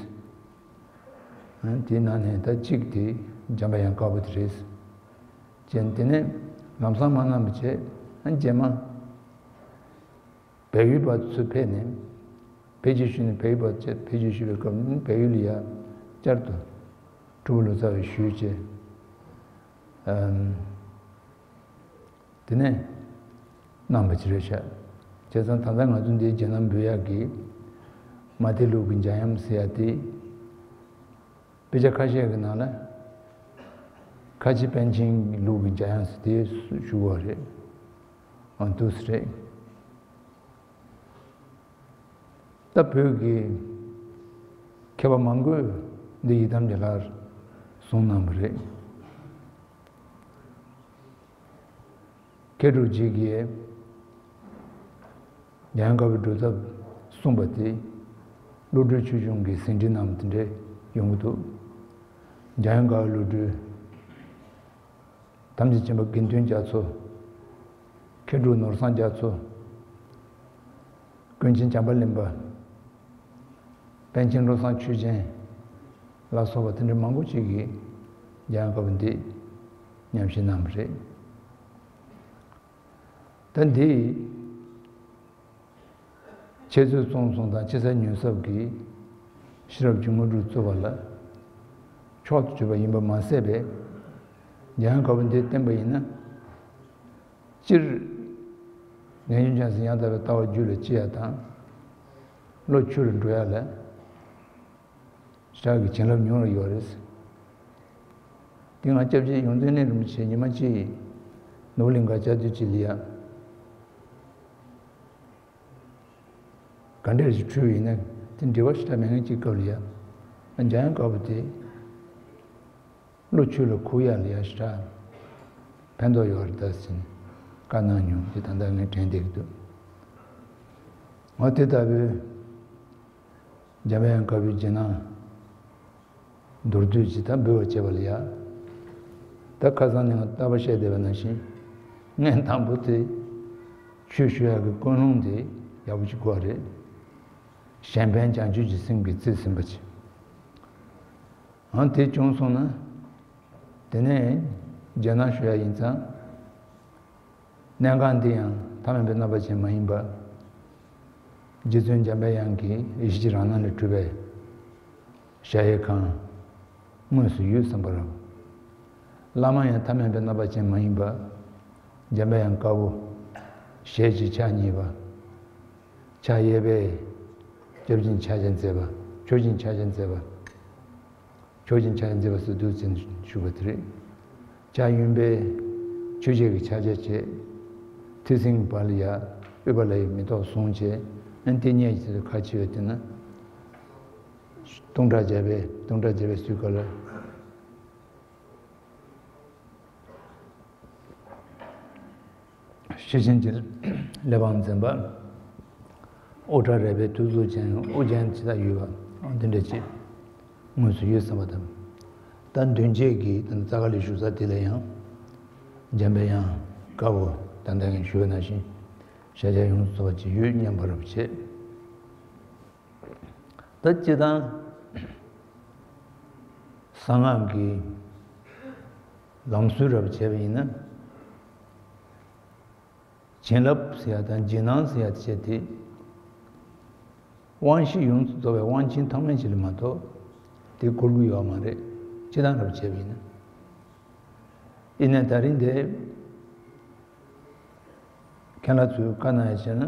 ཨ་ནི་དེའི་ནང་ནས་ད་གཅིག་དེ་འཇམ་པའི་དབྱངས་དཀར་པོ་དེ་རེད། ཅེས་དེ་ནས་ལམ་སང་མ་གནང་བ་བྱས། ཨ་ནི་རྗེས་མ། བལ་ཡུལ་པ་ཚོ་ཕེབས་ནས། བེད་སྤྱོད་ཞུས་ནས་བལ་ཡུལ་པ་ཚོས་བེད་སྤྱོད་ཞུས་པའི་སྐབས་ནས་བལ་ཡུལ་ལ་ཡ་བསྐྱར་དུ་སྤྲུལ་པ་ལོ་ཙཱ་བས་ཞུས་བྱས། ཨམ། དེ་ནས་གནང་བ་ཅིག་རེད་ཤག་བྱས་ཙང་ད་ལྟ་ང་ཚོ་འདིའི་རྗེས་གནང་འབུལ་ཡག་གི་མ་ཏི་ལུགས་ཀྱི་འཇམ་དབྱངས་ཟེར་ཡ་དེ། དཔེ་ཆ་ཁ་ཤས་ཀྱི་ནང་ལ་ཁ་ཆེ་པཎ་ཆེན་ལུགས་ཀྱི་འཇམ་དབྱངས་ཟེར་དེ་ཞུ་བ་རེད། ཨང་། འདུག་སེ་རེད། ད་བོད་ཀྱི་མཁས་པ་མང་པོས་འདི་ཡི་དམ་གྱི་ལྷར་གསུངས་གནང་བ་རེད། མཁས་གྲུབ་རྗེ་གིས་འཇམ་དབྱངས་དཀར་པོའི་སྒྲུབ་ཐབས་གསུངས་པ་དེ། བློ་གྲོས་ཆོས་འབྱུང་གི་ཟིན་བྲིས་ནང་དེ་འདྲ་ཡོང་གི་འདུག་འཇམ་དབྱངས་དཀར་པོའི་བློ་གྲོས། དམ་ཅན་ཆེན་པོ་དགེ་འདུན་རྒྱ་མཚོ། མཁས་གྲུབ་ནོར་བཟང་རྒྱ་མཚོ། ཀུན་མཁྱེན་བྱམས་པ་གླིང་པ། པཎ་ཆེན་བློ་བཟང་ཆོས་རྒྱན་ལ་སོགས་པ་དེ་འདྲ་མང་པོ་ཅིག་གིས་འཇམ་དབྱངས་དཀར་པོ་འདི་ཉམས་བཞེས་གནང་བ་རེད། ད་འདི་འཆད་རྩོད་རྩོམ་གསུམ་དང་ཕྱི་གསལ་ཉེ་གསེབ་ཀྱི་ཤེས་རབ་ཀྱི་དངོས་གྲུབ་སྩོལ་བ་ལ་མཆོག་ཏུ་གྱུར་པ་ཡིན་པ་མ་ཟད་པའི་འཇམ་དབྱངས་དཀར་པོ་འདི་བསྟེན་པ་ཡིན་ན། སྤྱིར་ངེས་འབྱུང་ཅན་ཟེར་ཡང་དག་པའི་ལྟ་བ་རྒྱུད་ལ་སྐྱེ་ཡ་དང་། བློ་ཆོས་ལ་འགྲོ་ཡ་ལ་ཞེ་དྲག་གི་བྱིན་རླབས་མྱོང་རེ་ཡོད་རེད། དེ་སྔ་སྐྱབས་རྗེ་ཡོངས་འཛིན་གླིང་རིན་པོ་ཆེ་ཉི་མ་གཅིག་ནོར་གླིང་ག་བཅའ་སྡོད་ཅིག་ལ་ཡ། ག་འདྲས་ཞིག་འཁྲུལ་བ་ཡིན་ན་དེ་འབྲེལ་བ་ཞེ་དྲག་མེད་མཁན་གཅིག་སྐབས་ལ་ཡ། འཇམ་དབྱངས་དཀར་པོ་དེ་བློ་ཆོས་ལ་གུག་ཡ་ལ་ཡ་ཞེ་དྲག་ཕན་ཐོགས་ཡོད་རེད་ད་ཟེར་ནས་བཀའ་གནང་མྱོང་། དེ་ད་ལྟ་ངས་དྲན་བསྡད་ཀྱི་འདུག་འོ་དེ་ལྟ་བུའི་འཇམ་དབྱངས་དཀར་པོའི་རྗེས་གནང་མདོར་བསྡུས་ཅིག་ད་འབུལ་བ་བྱས་པ་ལ་ཡ། ད་ཁ་སང་ནས་ང་རྟག་པར་བཤད་བསྡད་པ་ནང་བཞིན། སྔོན་དང་པོ་དེ་ཆོས་ཞུ་ཡག་གི་ཀུན་སློང་དེ་ཡག་པོ་ཅིག་དགོས་རེད། གཞན་ཕན་བྱང་ཆུབ་ཀྱི་སེམས་ཀྱིས་རྩིས་ཟིན་པ་ཅིག་འོ་དེ་བྱུང་སོང་ན། དེ་ནས་རྗེས་གནང་ཞུ་ཡ་ཡིན་ཙང་། གནད་འགག་འདི་ཡང་ཐ་མལ་པའི་རྣམ་པ་ཅན་མ་ཡིན་པ། རྗེ་བཙུན་འཇམ་པའི་དབྱངས་ཀྱི་ཡེ་ཤེས་ཀྱི་རང་སྣང་ལས་གྲུབ་པའི་གཞལ་ཡས་ཁང་དངོས་སུ་ཡོད་བསམ་པ་རེད། བླ་མ་ཡང་ཐ་མལ་པའི་རྣམ་པ་ཅན་མ་ཡིན་པ། འཇམ་པའི་དབྱངས་དཀར་པོ། ཞལ་གཅིག་ཕྱག་གཉིས་པ། ཕྱག་གཡས་པས་སྐྱབས་སྦྱིན་ཕྱག་རྒྱ་མཛད་པ། མཆོག་སྦྱིན་ཕྱག་རྒྱ་མཛད་པ། མཆོག་སྦྱིན་ཕྱག་རྒྱ་མཛད་པ་སོགས་འདུག་ཅེས་ཞུ་བ་དེ་རེད། ཕྱག་གཡོན་པས་ཆོས་རྒྱལ་གྱི་ཕྱག་རྒྱ་བྱས། མཐེབ་སྲིན་གྱི་བར་ལ་ཡ་ཨུཏྤ་ལའི་མེ་ཏོག་བཟུང་བྱས། ཨ་ནི་དེ་སྙེད་ཀྱི་ཚུལ་དུ་ཁ་ཕྱེ་བའི་སྟེང་ན། སྟོང་ཕྲག་བརྒྱ་པའི་སྟོང་ཕྲག་བརྒྱ་པའི་ཚུལ་ག་ལ། ཤེར་ཕྱིན་གྱི་གླེགས་བམ་འཛིན་པ། དབུ་སྐྲ་རལ་པའི་ཐོར་ཚུགས་ཅན། དབུ་རྒྱན་ཇི་ལྟར་ཡོད་པ། འོ་འདི་འདྲ་ཅིག་དངོས་སུ་ཡོད་བསམ་པ་དང་། ད་མདུན་བསྐྱེད་ཀྱི་ད་རྩ་ཁ་ལ་བཞུགས་ས་དེ་ལ་ཡང་། འཇམ་པའི་དབྱངས་དཀར་པོ་ད་ལྟ་ངས་ཞུས་པ་ནང་བཞིན་ཞལ་ཆད་ཡོངས་སུ་རྫོགས་པ་ཅིག་ཡོད་སྙམ་པ་རབ་བྱེད། ད་སྤྱིར་བཏང་གསང་སྔགས་ཀྱི་ལམ་སྲོལ་རབ་བྱས་པ་ཡིན་ན། བྱིན་རླབས་ཟེར་ཡ་དང་རྗེས་གནང་ཟེར་ཡ་དེ་བྱས་ཏེ། དབང་བཞི་ཡོངས་སུ་རྫོགས་པའི་དབང་ཆེན་ཐོགས་མེད་ཅིག་ལ་མ་གཏོགས་དེ་འཁོར་གྱི་ཡོད་མ་རེད། སྤྱིར་བཏང་རབ་བྱས་པ་ཡིན་ན། ཡིན་ནའི་ད་རིང་འདི་ཁྱེད་རང་ཚོས་བཀའ་གནང་ཡ་བྱས་ན།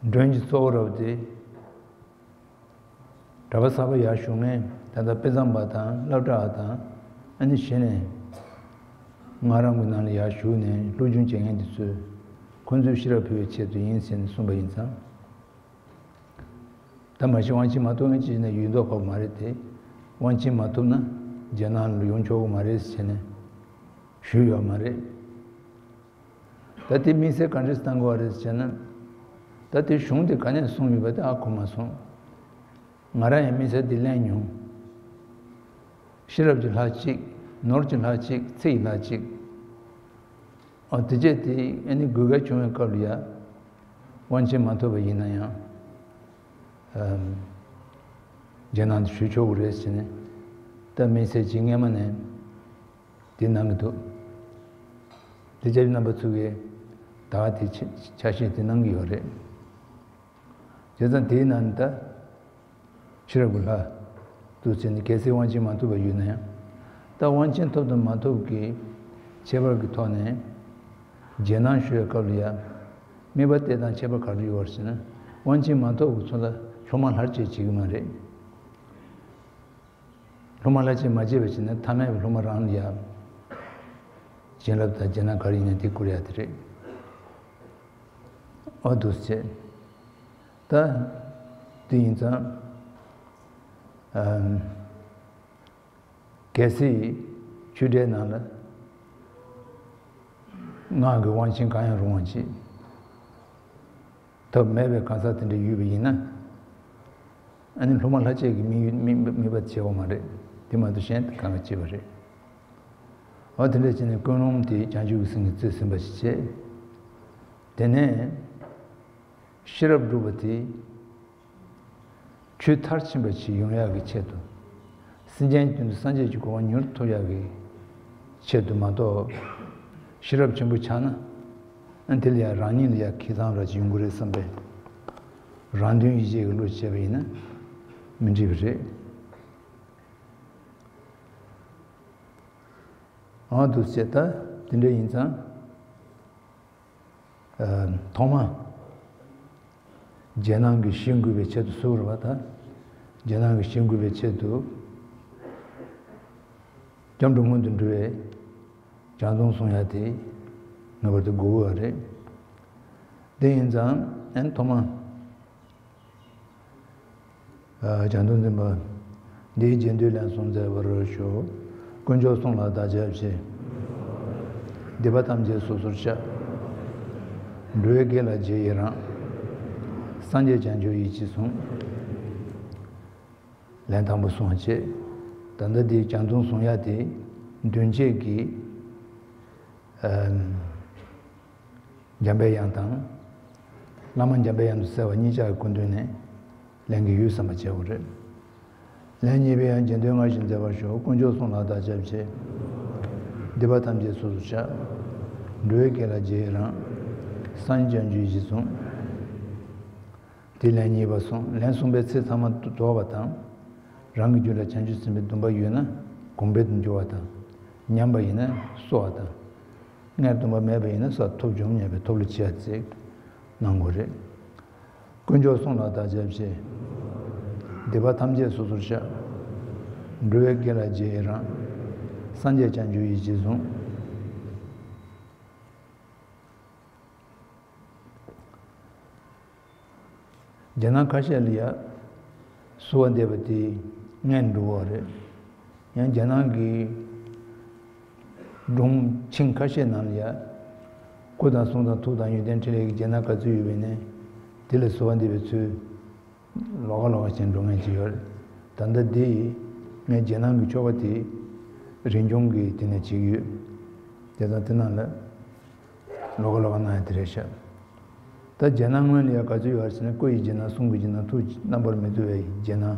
མགྲོན་གྱི་གཙོ་བོ་རབ་དེ། གྲྭ་པ་གསར་པ་ཡར་ཞུགས་མཁན་ད་ལྟ་དཔེ་བཟང་པ་དང་སློབ་གྲྭ་བ་དང་། ཨ་ནི་གཞི་ནས་ང་རང་གི་ནང་ལ་ཡར་ཞུགས་ནས་སློབ་སྦྱོང་བྱེད་མཁན་དེ་ཚོས། ཁོང་ཚོས་ཤེས་རབ་ཕུལ་བའི་ཆེད་དུ་ཡིན་ཟེར་ནས་གསུངས་པ་ཡིན་ཙང་། ད་མ་གཞི་དབང་ཆེན་མ་ཐོབ་མཁན་ཅིག་ཡིན་ན་ཡོད་མདོག་ཁ་པོ་མ་རེད་དེ། དབང་ཆེན་མ་ཐོབ་ན་རྒྱལ་ནང་ལ་ཡོང་ཆོག་གི་མ་རེད་ཟེར་ནས་ཞུས་ཡོད་མ་རེད། ད་དེ་དམིགས་བསལ་ག་འདྲས་བཏང་དགོས་པ་རེད་ཟེར་ན། ད་དེ་གཞུང་དེ་ག་ནས་གསུངས་ཡོད་པ་དེ་ཨ་གོ་མ་སོང་། ང་རང་ཡང་དམིགས་བསལ་དེ་གླེང་མྱོང་། ཤེས་རབ་ཀྱི་ལྷ་གཅིག་ནོར་གྱི་ལྷ་གཅིག་ཚེ་ཡི་ལྷ་གཅིག་ཨ་དེ་རྗེས་དེ་ཨ་ནི་དགོས་གལ་བྱུང་བའི་སྐབས་ལ་ཡ། དབང་ཆེན་མ་ཐོབ་པ་ཡིན་ན་ཡང་། ཨམ། རྒྱལ་ནང་དུ་ཞུགས་ཆོག་གི་རེད་ཟེར་ནས། ད་དམིགས་བསལ་གྱིས་སྔས་མ་ནས་དེ་གནང་གི་འདུག་དེ་རྗེས་རྣམ་པ་ཚོ་གིས་ད་དེ་ཆ་ཆ་ཤས་དེ་གནང་གི་ཡོད་རེད། བྱས་ཙང་དེའི་ནང་ད་ཤེས་རབ་ཀྱི་ལྷ་དུ་བྱས་ནས་གལ་སྲིད་དབང་ཆེན་མ་ཐོབ་པ་ཡོད་ན་ཡང་། ད་དབང་ཆེན་ཐོབ་དང་མ་ཐོབ་ཀྱི་ཁྱད་པར་གྱི་ཐོག་ནས་རྗེས་གནང་ཞུ་བའི་སྐབས་ལ་ཡ། དམིགས་པ་དེ་དང་ཁྱད་པར་ག་རེ་ཡོད་པ་ཟེར་ན། དབང་ཆེན་མ་ཐོབ་ཀྱི་ཚོ་ལ་སློབ་མ་ལྷར་བཅས་བྱེད་ཀྱི་མ་རེད། སློབ་མ་ལྷར་བཅས་མ་བྱས་པ་བྱས་ན་ཐ་མལ་པའི་སློབ་མ་རང་ལ་ཡ། བྱིན་རླབས་དང་རྗེས་གནང་ག་རེ་ཡིན་ན་དེ་བསྐུར་ཡ་དེ་རེད། ཨོ་འདུག་སེ་བྱས། ད་དེ་ཡིན་ཙང་། ཨམ། གལ་སྲིད་ཆོས་འབྲེལ་ནང་ལ་སྔགས་ཀྱི་དབང་ཆེན་གང་ཡང་རུང་བ་ཅིག་ཐོབ་མེད་པའི་གང་ཟག་དེ་འདྲ་ཡོད་པ་ཡིན་ན། ཨ་ནི་སློབ་མ་ལྷར་བཅས་ཀྱི་དམིགས་ཡུལ་དམིགས་དམིགས་པ་བྱེད་དགོས་མ་རེད། དེ་མ་གཏོགས་གཞན་གང་ག་བྱེད་པ་རེད། འོ་དེ་འདྲ་བྱས་ནས་ཀུན་སློང་དེ་བྱང་ཆུབ་ཀྱི་སེམས་ཀྱིས་རྩིས་ཟིན་པ་ཞིག་བྱས། དེ་ནས་ཤེས་རབ་སྒྲུབ་པ་དེ། ཆོས་མཐར་ཕྱིན་པ་ཞིག་ཡོང་ཡག་གི་ཆེད་དུ། སེམས་ཅན་གྱི་དོན་དུ་སངས་རྒྱས་ཀྱི་གོ་འཕང་མྱུར་ཐོབ་ཡག་གི་ཆེད་དུ་མ་གཏོགས། ཤེས་རབ་ཆེན་པོ་ཆགས་ན། ཨ་དེ་ལ་ཡང་རང་ཉིད་ལ་ཡང་ཁེ་བཟང་ར་ཅིག་ཡོང་གི་རེད་བསམ་པའི་རང་དོན་ཡིད་བྱེད་ཀྱི་བློ་བྱས་པ་ཡིན་ན་མི་འགྲིག་པ་རེད། འོ་འདུག་སེ་བྱས། ད་དེ་འདྲ་ཡིན་ཙང་། ཨ། ཐོག་མ། རྗེས་གནང་གི་གཞི་འགོད་པའི་ཆེད་དུ་ཟེར་བ་རེད་པ། ད་རྗེས་གནང་གི་གཞི་འགོད་པའི་ཆེད་དུ། སྐྱབས་འགྲོ་སྔོན་དུ་འགྲོ་བའི་སྦྱང་བརྩོན་གསུང་ཡ་དེ་ངེས་པར་དུ་དགོས་ཀྱི་ཡོད་རེད། དེ་ཡིན་ཙང་ཨན་ཐོག་མ། ཨ། སྦྱང་བརྩོན་འཛིན་པ། འདིའི་རྗེས་ཟློས་ལན་གསུམ་མཛད་པར་ཞུ། དཀོན་མཆོག་གསུམ་ལ་བདག་སྐྱབས་མཆི། སྡིག་པ་ཐམས་ཅད་སོ་སོར་བཤགས། འགྲོ་བའི་དགེ་ལ་རྗེས་ཡི་རང་། སངས་རྒྱས་བྱང་ཆུབ་ཡིད་ཀྱིས་བཟུང་། ལན་དང་པོ་གསུངས་བྱས། ད་ལྟ་འདི་སྦྱང་བརྩོན་གསུང་ཡ་དེ་མདུན་བསྐྱེད་ཀྱི། ཨམ། འཇམ་པའི་དབྱངས་དང་། བླ་མ་འཇམ་པའི་དབྱངས་སུ་གསལ་བ་གཉིས་ཆར་གྱི་སྐུ་མདུན་ནས་ལེན་གྱི་ཡོད་བསམ་པ་བྱེད་དགོས་རེད། ལན་གཉིས་པའི་ཡང་རྗེས་ཟློས་སྔར་བཞིན་མཛད་པར་ཞུ། དཀོན་མཆོག་གསུམ་ལ་བདག་སྐྱབས་མཆི། སྡིག་པ་ཐམས་ཅད་སོ་སོར་བཤགས། འགྲོ་བའི་དགེ་ལ་རྗེས་ཡི་རང་། སངས་རྒྱས་བྱང་ཆུབ་ཡིད་ཀྱིས་བཟུང་། དེ་ལན་གཉིས་པ་གསུངས། ལན་གསུམ་པའི་ཚིག་ཚང་མ་རྫོགས་པ་དང་། རང་གི་རྒྱུད་ལ་བྱང་ཆུབ་སེམས་དཔའི་སྡོམ་པ་ཡོད་ན་གོང་འཕེལ་དུ་འགྱུར་བ་དང་། ཉམས་པ་ཡིན་ན་གསོ་བ་དང་། སྔར་སྡོམ་པ་མེད་པ་ཡིན་ན་ས་ཐོབ་འབྱུང་མེད་པའི་ཐོབ་ལ་བྱེད་ཡ་ཅིག་གནང་དགོས་རེད། དཀོན་མཆོག་གསུམ་ལ་བདག་སྐྱབས་མཆི། སྡིག་པ་ཐམས་ཅད་སོ་སོར་བཤགས། འགྲོ་བའི་དགེ་ལ་རྗེས་ཡི་རང་། སངས་རྒྱས་བྱང་ཆུབ་ཡིད་ཀྱིས་བཟུང་། རྗེས་གནང་ཁ་ཤས་ལ་ཡ། གསོལ་བ་འདེབས་པ་དེ་སྔོན་འགྲོ་བ་རེད། ཡང་རྗེས་གནང་གི་སྒྲུང་ཆེན་ཁ་ཤས་ནང་ལ་ཡ། སྐུ་དང་གསུང་དང་ཐུགས་དང་ཡོན་ཏན་འཕྲིན་ལས་ཀྱི་རྗེས་གནང་ག་ཚོད་ཡོད་པ་ཡིན་ནའི། དེ་ལ་གསོལ་བ་འདེབས་པའི་ཚུལ། ལོགས་ཀ་ལོགས་ཀ་བྱས་འགྲོ་མཁན་ཅིག་ཡོད་རེད། ད་ལྟ་འདི་ཡིས་ངས་རྗེས་གནང་གི་ཆོ་ག་དེ་རིན་འབྱུང་གི་དེ་ནས་བྱེད་ཀྱི་ཡོད། དེ་དང་དེ་ནང་ལ། ལོགས་ཀ་ལོགས་ཀ་གནང་ཡ་དེ་རེད་ཤག་ད་རྗེས་གནང་སྔོན་ལ་ཡ་ག་ཚོད་ཡོད་རེད་ཟེར་ན། སྐུ་ཡི་རྗེས་གནང་། གསུང་གི་རྗེས་གནང་། ཐུགས་རྣམ་པར་མི་རྟོག་པའི་རྗེས་གནང་།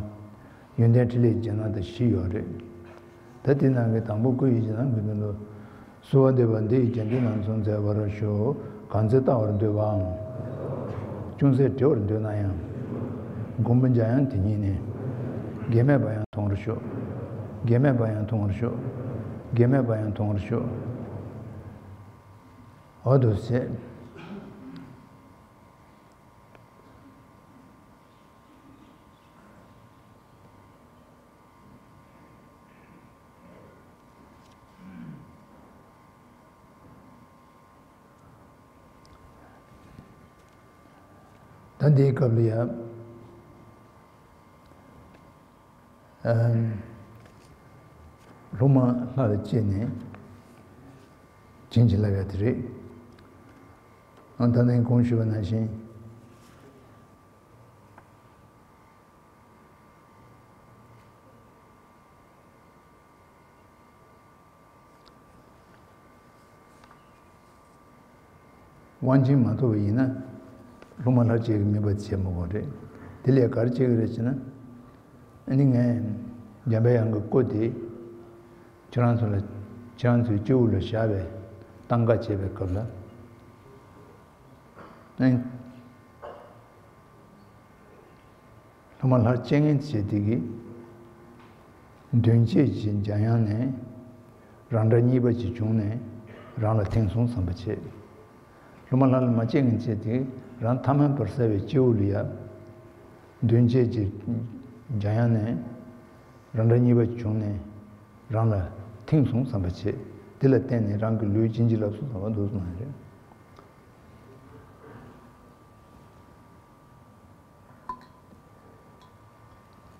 ཡོན་ཏན་འཕྲིན་ལས་ཀྱི་རྗེས་གནང་དང་བཞི་ཡོད་རེད། ད་དེ་ནང་གི་དང་པོ་སྐུ་ཡི་རྗེས་གནང་གི་དོན་དུ། གསོལ་བ་འདེབས་པ་འདི་ཡི་རྗེས་ཟློས་ལན་གསུམ་མཛད་པར་ཞུ། གང་ཚེ་ལྟ་བར་འདོད་པའམ། ཅུང་ཟད་བྲི་བར་འདོད་ན་ཡང་། མགོན་པོ་འཇམ་དབྱངས་དེ་ཉིད་ནི། གེགས་མེད་པ་ཡང་མཐོང་བར་ཤོག་གེགས་མེད་པ་ཡང་མཐོང་བར་ཤོག་གེགས་མེད་པ་ཡང་མཐོང་བར་ཤོག། འོ་དུ་བྱས། ད་འདིའི་སྐབས་ལ་ཡང་། ཨམ། སློབ་མ་ལྷ་ལ་བཅས་ནས་བྱིན་གྱིས་བརླབས་ཡ་དེ་རེད། ཨ་ད་ནི་གོང་ཞུས་པ་ནང་བཞིན། དབང་ཆེན་མ་ཐོབ་པ་ཡིན་ན། སློབ་མ་ལྷར་བཅས་ཀྱི་མོས་པ་བྱེད་མི་དགོས་རེད། དེ་ལས་ག་རེ་བྱེད་ཀྱི་རེད་ཟེར་ན། ཨ་ནི་ངས་འཇམ་པའི་དབྱངས་ཀྱི་སྐུ་དེ་ཁྱེད་རང་ཚོ་ལ། ཁྱེད་རང་ཚོའི་སྤྱི་བོ་ལ་བཞག་པའི་གཏང་ཀ་བྱེད་པའི་སྐབས་ལ། ཨ་ནི། སློབ་མ་ལྷར་བཅས་མཁན་བྱེད་དེ་གིས། མདུན་བསྐྱེད་ཀྱི་འཇམ་དབྱངས་ནས་རང་འདྲ་གཉིས་པ་ཅིག་བྱུང་ནས་རང་ལ་ཐིམ་སོང་བསམ་པ་བྱེད། སློབ་མ་ལྷར་མ་བཅས་མཁན་བྱེད་དེ་གིས་རང་ཐ་མལ་པར་གསལ་བའི་སྤྱི་བོ་ལ་ཡ། མདུན་བསྐྱེད་ཀྱི་འཇམ་དབྱངས་ནས་རང་འདྲ་གཉིས་པ་ཅིག་བྱུང་ནས་རང་ལ་ཐིམ་སོང་བསམ་པ་བྱེད། དེ་ལ་བརྟེན་ནས་རང་གི་ལུས་བྱིན་གྱིས་བརླབས་སོང་བསམ་པ་འདུག་གསུངས་པ་རེད།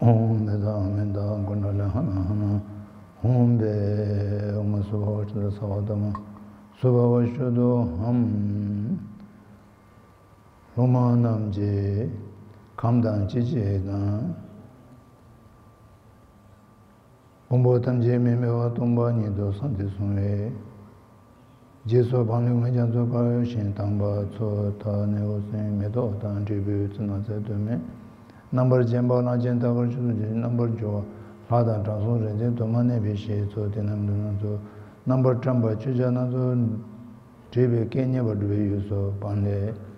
ཨོཾ་མི་ཏ་མི་ཏ་ཀུན་ཌ་ལི་ཧ་ན་ཧ་ན། ཧཱུྃ་བེ་ཨོཾ་སྭ་བྷཱ་ཝ་ཤུདྡྷ་སྭ་བྷཱ་ཏ་མ། སྭ་བྷཱ་ཝ་ཤུདྡྷོ་ཧཾ། སློབ་མ་རྣམས་ཀྱིས་ཁམས་དང་ལྕི་བྱེད་དང་། ཕུང་པོ་ཐམས་ཅད་མི་མེད་པར་སྟོང་པ་ཉིད་དུ་བསམས་ཏེ་བསྲུང་བའི། རྗེས་སུ་བང་ལེབ་ངོས་རྒྱ་མཚོ་དཀར་ཡོལ་ཞིང་དྭངས་པ་མཚོ་ཐ་སྣེའུ་སྲིན་མེ་ཏོག་དང་འབྲས་བུའི་ཚོས་ནགས་ཚལ་དུ་མས། རྣམ་པར་བརྒྱན་པ་གླང་ཆེན་ཐལ་དཀར་ཆུ་བཟང་གི། རྣམ་པར་སྦྱོར་བ་ལྷ་དང་དྲང་སྲོང་རིག་འཛིན་དུ་མ་གནས་པའི་ཞེས་སོགས་དེ་རྣམས་དུ་སྣང་ཚུལ། རྣམ་པར་བཀྲམ་པ་མཆོད་བྱ་སྣ་ཚོགས། བྲིས་པའི་སྐད་སྙན་པར་སྒྲུབ་པའི་ཡུལ་སོགས་བང་ལེབ།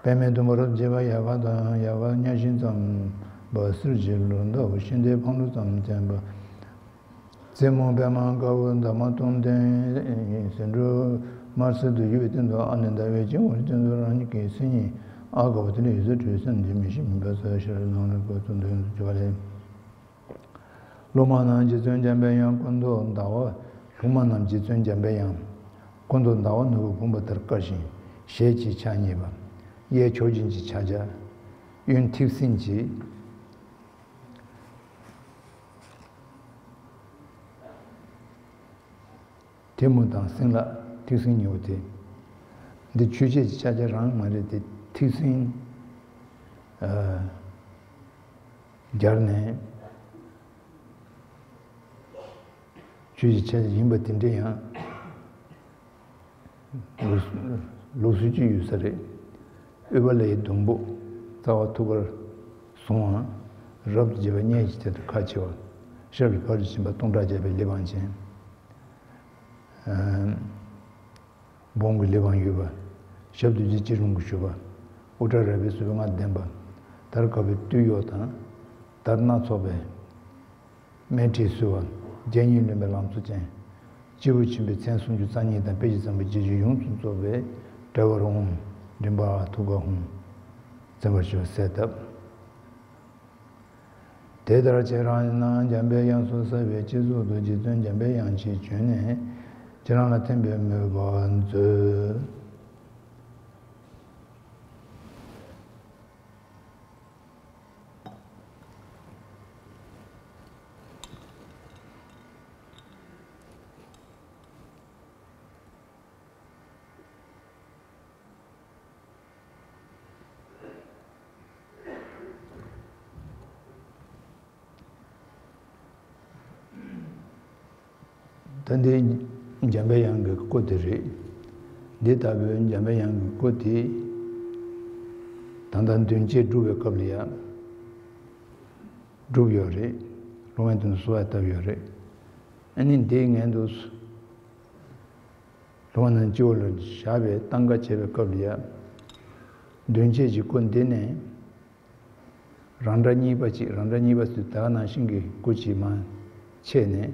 པདྨའི་སྡོང་པོ་རབ་བརྗིད་པ་ཡལ་ག་དང་ཡལ་ག་གཉའ་ཤིང་ཙམ་པ་གསེར་གྱི་ལུས་འདབ་ཤིང་རྟའི་འཕང་ལུས་ཙམ་བརྩེགས་པ། རྩེ་མོ་པདྨ་དཀར་པོ་འདབ་མ་སྟོང་ལྡན་ཟེའུ་འབྲུ་དམར་སེར་དུ་ཡོད་པའི་སྟེང་དུ་ཨ་ལས་ཟླ་བའི་སྤྱི་བོར་སྟེང་དུ་རང་ཉིད་ཀྱི་སེམས་ཉིད་ཨ་དཀར་པོ་དེ་ལས་ཡུལ་ཟེར་སྤྲོས་སེམས་འདི་མི་ཤེས་མུན་པ་སེལ་ཤར་ནང་ལ་བཀོད་ཚུལ་འདོན་དུ་བྱ་བ་ལས། སློབ་མ་རྣམས་རྗེ་བཙུན་འཇམ་པའི་དབྱངས་ཀུན་ཏུ་ཟླ་བ། སློབ་མ་རྣམས་རྗེ་བཙུན་འཇམ་པའི་དབྱངས་ཀུན་ཏུ་ཟླ་བ་ནོར་བུ་བུམ་པ་ལྟར་དཀར་ཞིང་ཞལ་གཅིག་ཕྱག་གཉིས་པ། གཡས་མཆོག་སྦྱིན་གྱི་ཕྱག་རྒྱ། གཡོན་ཐིག་སེང་གི། ཐལ་མོ་དང་སེང་ལག་ཐིག་སེང་གཉིས་པོ་དེ། འདི་ཆོས་འཆད་ཀྱི་ཕྱག་རྒྱ་རང་མ་རེད་དེ་ཐིག་སེང་། ཨ། སྦྱར་ནས། ཆོས་ཀྱི་ཆ་ཡིན་པ་དེ་འདྲ་ཡང་ལུགས་ལུགས་སྲོལ་གཅིག་ཡོད་ས་རེད། དབུས་པ་ལ་ཡི་ཟླུམ་པོ། རྩ་བ་ཐུགས་ཀར་བཟུང་བ། རབ་ཏུ་བརྗིད་པ་གཉན་གྱི་ཚལ་དུ་ཁ་ཕྱེ་བ། ཞབས་ཀྱི་ཕ་རུ་ཕྱིན་པ་སྟོང་ཕྲག་བརྒྱ་པའི་གླེགས་བམ་ཅན། ཨ། འབུམ་གྱི་གླེགས་བམ་ཡོད་པ། ཞབས་རྡུལ་གྱི་སྐྱིལ་ཀྲུང་གིས་བཞུགས་པ། དབུ་སྐྲ་རལ་པའི་གསུས་པའི་རྔ་ལྡན་པ། དར་དཀར་པོའི་སྟོད་གཡོགས་དང་། དར་སྣ་ཚོགས་པའི་སྨད་ཁྲིད་གསོལ་བ། རྒྱན་གཉིས་ལོན་པའི་ལང་ཚོ་ཅན། སྤྱི་བོར་ཕྱིན་པའི་མཚན་སུམ་ཅུ་རྩ་གཉིས་དང་དཔེ་བྱད་ཚངས་པའི་རྒྱན་གྱིས་ཡོངས་སུ་རྫོགས་པའི་དཔྲལ་བར་འོང་། མགྲིན་པ་ཐུགས་ཀར་ཧཱུྃ། འཛིན་པར་ཞུ་གསལ་བཏབ། དེ་ལྟར་ཁྱེད་རང་རྣམས་འཇམ་པའི་དབྱངས་སུ་གསལ་བའི་སྤྱི་གཙུག་ཏུ་རྗེ་བཙུན་འཇམ་པའི་དབྱངས་ཀྱིས་བྱོན་ནས་ཁྱེད་རང་ལ་ཐིམ་པའི་མོས་པ་མཛོད། ད་འདི་འཇམ་པའི་དབྱངས་ཀྱི་སྐུ་དེ་རེད། འདི་ལྟ་བུའི་འཇམ་པའི་དབྱངས་ཀྱི་སྐུ་དེ་ད་ལྟ་མདུན་བསྐྱེད་སྒྲུབ་པའི་སྐབས་ལ་ཡང་སྒྲུབ་ཡོད་རེད། སློབ་མའི་དོན་དུ་གསོལ་བ་བཏབ་ཡོད་རེད། ཨ་ནི་འདིའི་སྔོན་དུ་སློབ་མ་རྣམས་སྤྱི་བོ་ལ་བཞག་པའི་གཏང་ཀ་བྱེད་པའི་སྐབས་ལ་ཡང་། མདུན་བསྐྱེད་ཀྱི་སྐུ་འདི་ནས་རང་འདྲ་གཉིས་པ་གཅིག་རང་འདྲ་གཉིས་པ་ཚོས་ད་ག་ནང་བཞིན་གྱི་སྐུ་གཅིག་མ་ཕྱེ་ནས།